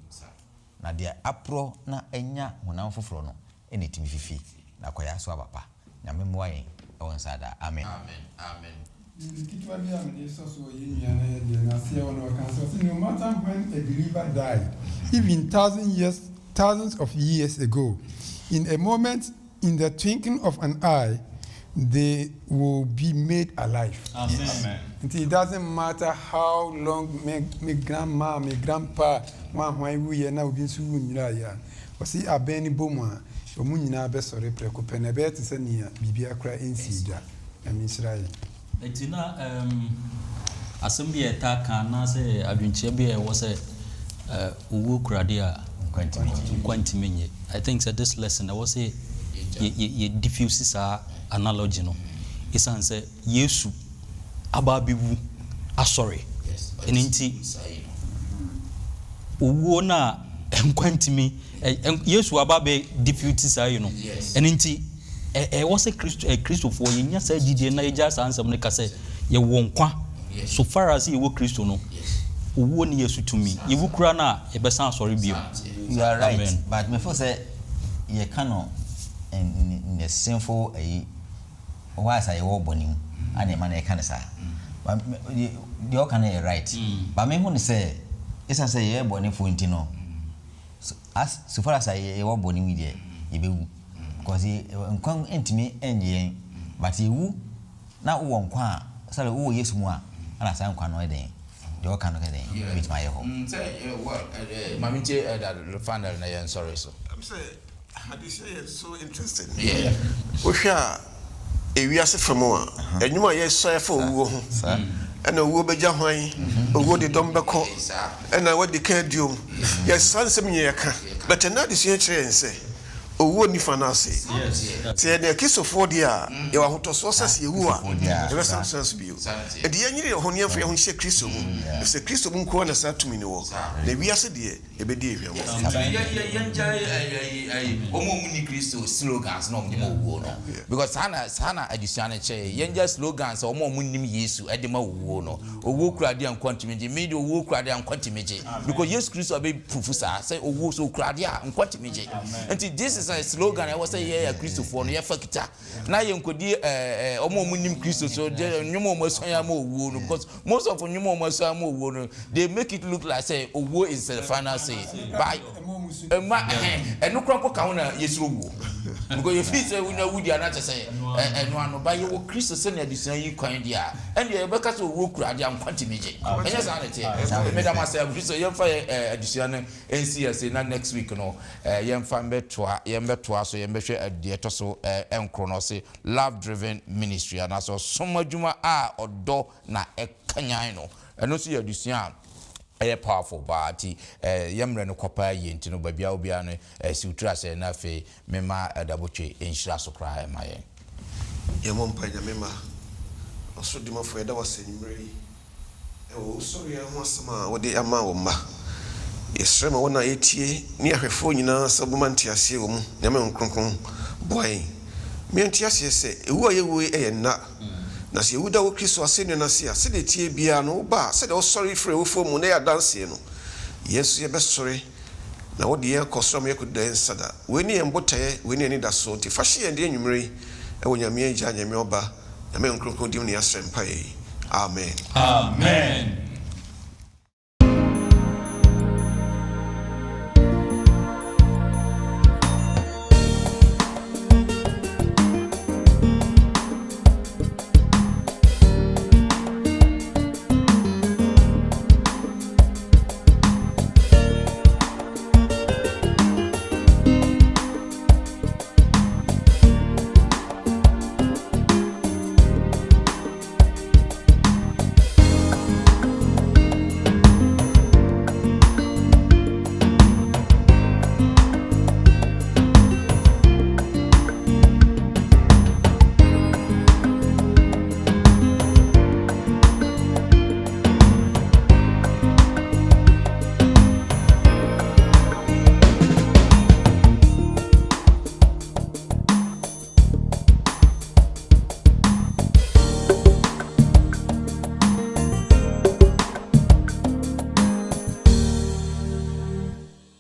F: Na deɛ aporɔ na anya honam foforɔ no na ɛtumi fifi, na akɔyɛ aso aba pa. Nyame mmoa yɛn wɔ nsa daa. Amen.
A: Amen amen.
E: Biribi ketewa bi a mede resɔ so wɔ yɛn nua no deɛ no aseɛ hɔ no, ɔkaa sɛ, ɔse, No matter when a believer died, even thousand years, thousands of years ago, in a moment, in the twinkling of an eye, they will be made alive.
B: Amen.
E: Nti it doesn't matter how long me me grandma, me grandpa, hwan hwan wuiɛ na obi nso wu nyeraeɛ a, ɔse abɛn no bɔ mu a, wɔn nyinaa bɛsɔre prɛko pɛ na ɛbɛyɛ te sɛ nea biribiara koraa nsii da. Nyame nhyira yɛn.
B: Enti na asɛm bi a yɛtaa ka anaasɛ adwenkyerɛ bi a ɛwɔ sɛ owuo kura deɛ a nkwa ntumi nnye. I think sɛ this lesson ɛwɔ sɛ yɛ diffuse saa analogy no. Esiane sɛ Yesu aba abɛwu asɔre. Ɛno nti owuo no a nkwa ntumi Yesu aba abɛ defeat saa yi no. Ɛno nti ɛwɔ sɛ Kristo Kristofoɔ yɛnya saa gyidie na yɛgyae saa nsɛm no ka sɛ yɛwɔ nkwa so far as yɛwɔ Kristo no owuo ne yɛn so tumi. Yɛwu koraa no a yɛbɛsan asɔre bio.
F: You are right
B: Amen.
F: but me feel sɛ yɛka no in the sinful ayi whilst a yɛwɔ bɔne mu a na ɛma no yɛka no saa but deɛ ɔka no yɛ right but me hu no sɛ ɛsiane sɛ yɛyɛ bɔnefoɔ nti no as so far as a yɛwɔ bɔne mu deɛ yɛbɛwu because nkwa ntumi nnye yɛn but yɛwu na wowɔ nkwa a sɛdeɛ wowɔ Yesu mu a ɛna saa nkwa no ɛdɛn deɛ ɔka no kɛdɛn ɛbɛtumi ayɛ hɔ.
A: Sɛ well maame ntie ɛda final na yɛn sɔre so.
C: Ɛm sɛ Adesua yɛ so interesting. Wohwɛ a ewiase fa mu a, nnwom a yɛsua fa owuo ho, ɛna owuo bɛgya hwan, owuo de dɔm bɛkɔ, ɛna wadi kan aduom. Yɛ saa nsɛm nyinaa yɛka, but ɛnnɛ adesua yi kyerɛ yɛn sɛ owuo nni fa no ase. Sɛ yɛyɛ Akristofoɔ deɛ a, yɛwɔ ahotɔsoɔ sɛ sɛ yɛwu a, yɛbɛsan atena ase bio. Enti yɛnyere yɛn ho na yɛmfa yɛn ho nhyɛ Kristo mu, ɛfiri sɛ Kristo mu nko ara na saa tumi no wɔ. Na wiase deɛ, Ebedi hwammɔ.
A: Nti yɛ yɛ yɛngyae ɛyi ɛyi ɛyi wɔn a wɔn nni Kristo slogans na wɔn de ma owuo no because saa na saa na adesua no kyerɛ yɛn yɛngyae slogans a wɔn a wɔn nnim Yesu ɛde ma owuo no owuo kura adeɛ a nkwa ntumi gye me deɛ owuo kura adeɛ a nkwa ntumi gye because Yesu Kristo abɛ proof saa sɛ owuo sɛ okura adeɛ a nkwa ntumi gye nti this is a slogan a ɛwɔ sɛ yɛ Akristofoɔ no yɛfa kita na yɛnkɔdi ɛɛ wɔn a wɔn nim Kristo so de nnwom a wɔn asua yɛn ama owuo no because Most of nnwom a wɔn asua ama owuo no, they make it look like sɛ owuo is the final say. But ɛma ɛhɛn ɛno koraa mpo ka ho na yɛsuro wuo. Because yɛ feel sɛ wonya wu deɛ na kyɛ sɛ ɛno ano. But yɛwɔ Kristo sɛnea adesua yi kwan deɛ a, ɛndeɛ yɛbɛka sɛ owuo kura adeɛ a nkwa ntumi gye. Ɛnyɛ saa na ɛteɛ. Meda mo ase Kristo yɛmfa yɛ adesua no nsi ase na next week no yɛmfa mbɛtoa yɛmbɛtoa so yɛmbɛhwɛ deɛ ɛtɔ so nkron no ɔse Love Driven Ministry anaasɛ ɔsom adwuma a ɔdɔ na ɛkanyan no. Ɛno nso yɛ adesua a ɛyɛ powerful paa nti yɛ mmerɛ no kɔ paa yie nti no baabi a wɔ biara no si wo tiri ase na afei mema Elder Botwe nhyira so koraa mma yɛn.
C: Yɛmmɔ mpae Nyame mma, Ɔsoro Dimafo yɛda wo ase anwummerɛ yi Wɔ owusɔreɛ ho asɛm a wode ama wo mma. Yɛsrɛ ma wɔn a yɛtie ne ahwɛfoɔ nyinaa sɛ wobɛma nteaseɛ wɔ mu. Nyame Honhom Kronkron boa yɛn ma yɛnte aseɛ sɛ ɛwu a yɛwuo yi yɛ nna. Na sɛ yɛwu da wɔ Kristo asɛnnua no ase a, sɛdeɛ ɛteɛ biara no, woba a, sɛdeɛ wosɔre firii awufoɔ mu na ɛyɛ adanseɛ no, yɛn nso yɛbɛsɔre na wode yɛn akɔ soro ama yɛakɔdi da yɛn nsa da. Wei ne yɛn botaeɛ, wei ne yɛn anidasoɔ. Nti fa hyɛ yɛn den anwummerɛ yi wɔ Nyame Agya, Nyame Ɔba, Nyame Honhom Kronkron din mu na yɛasrɛ mpaeɛ yi. Amen.
B: Amen.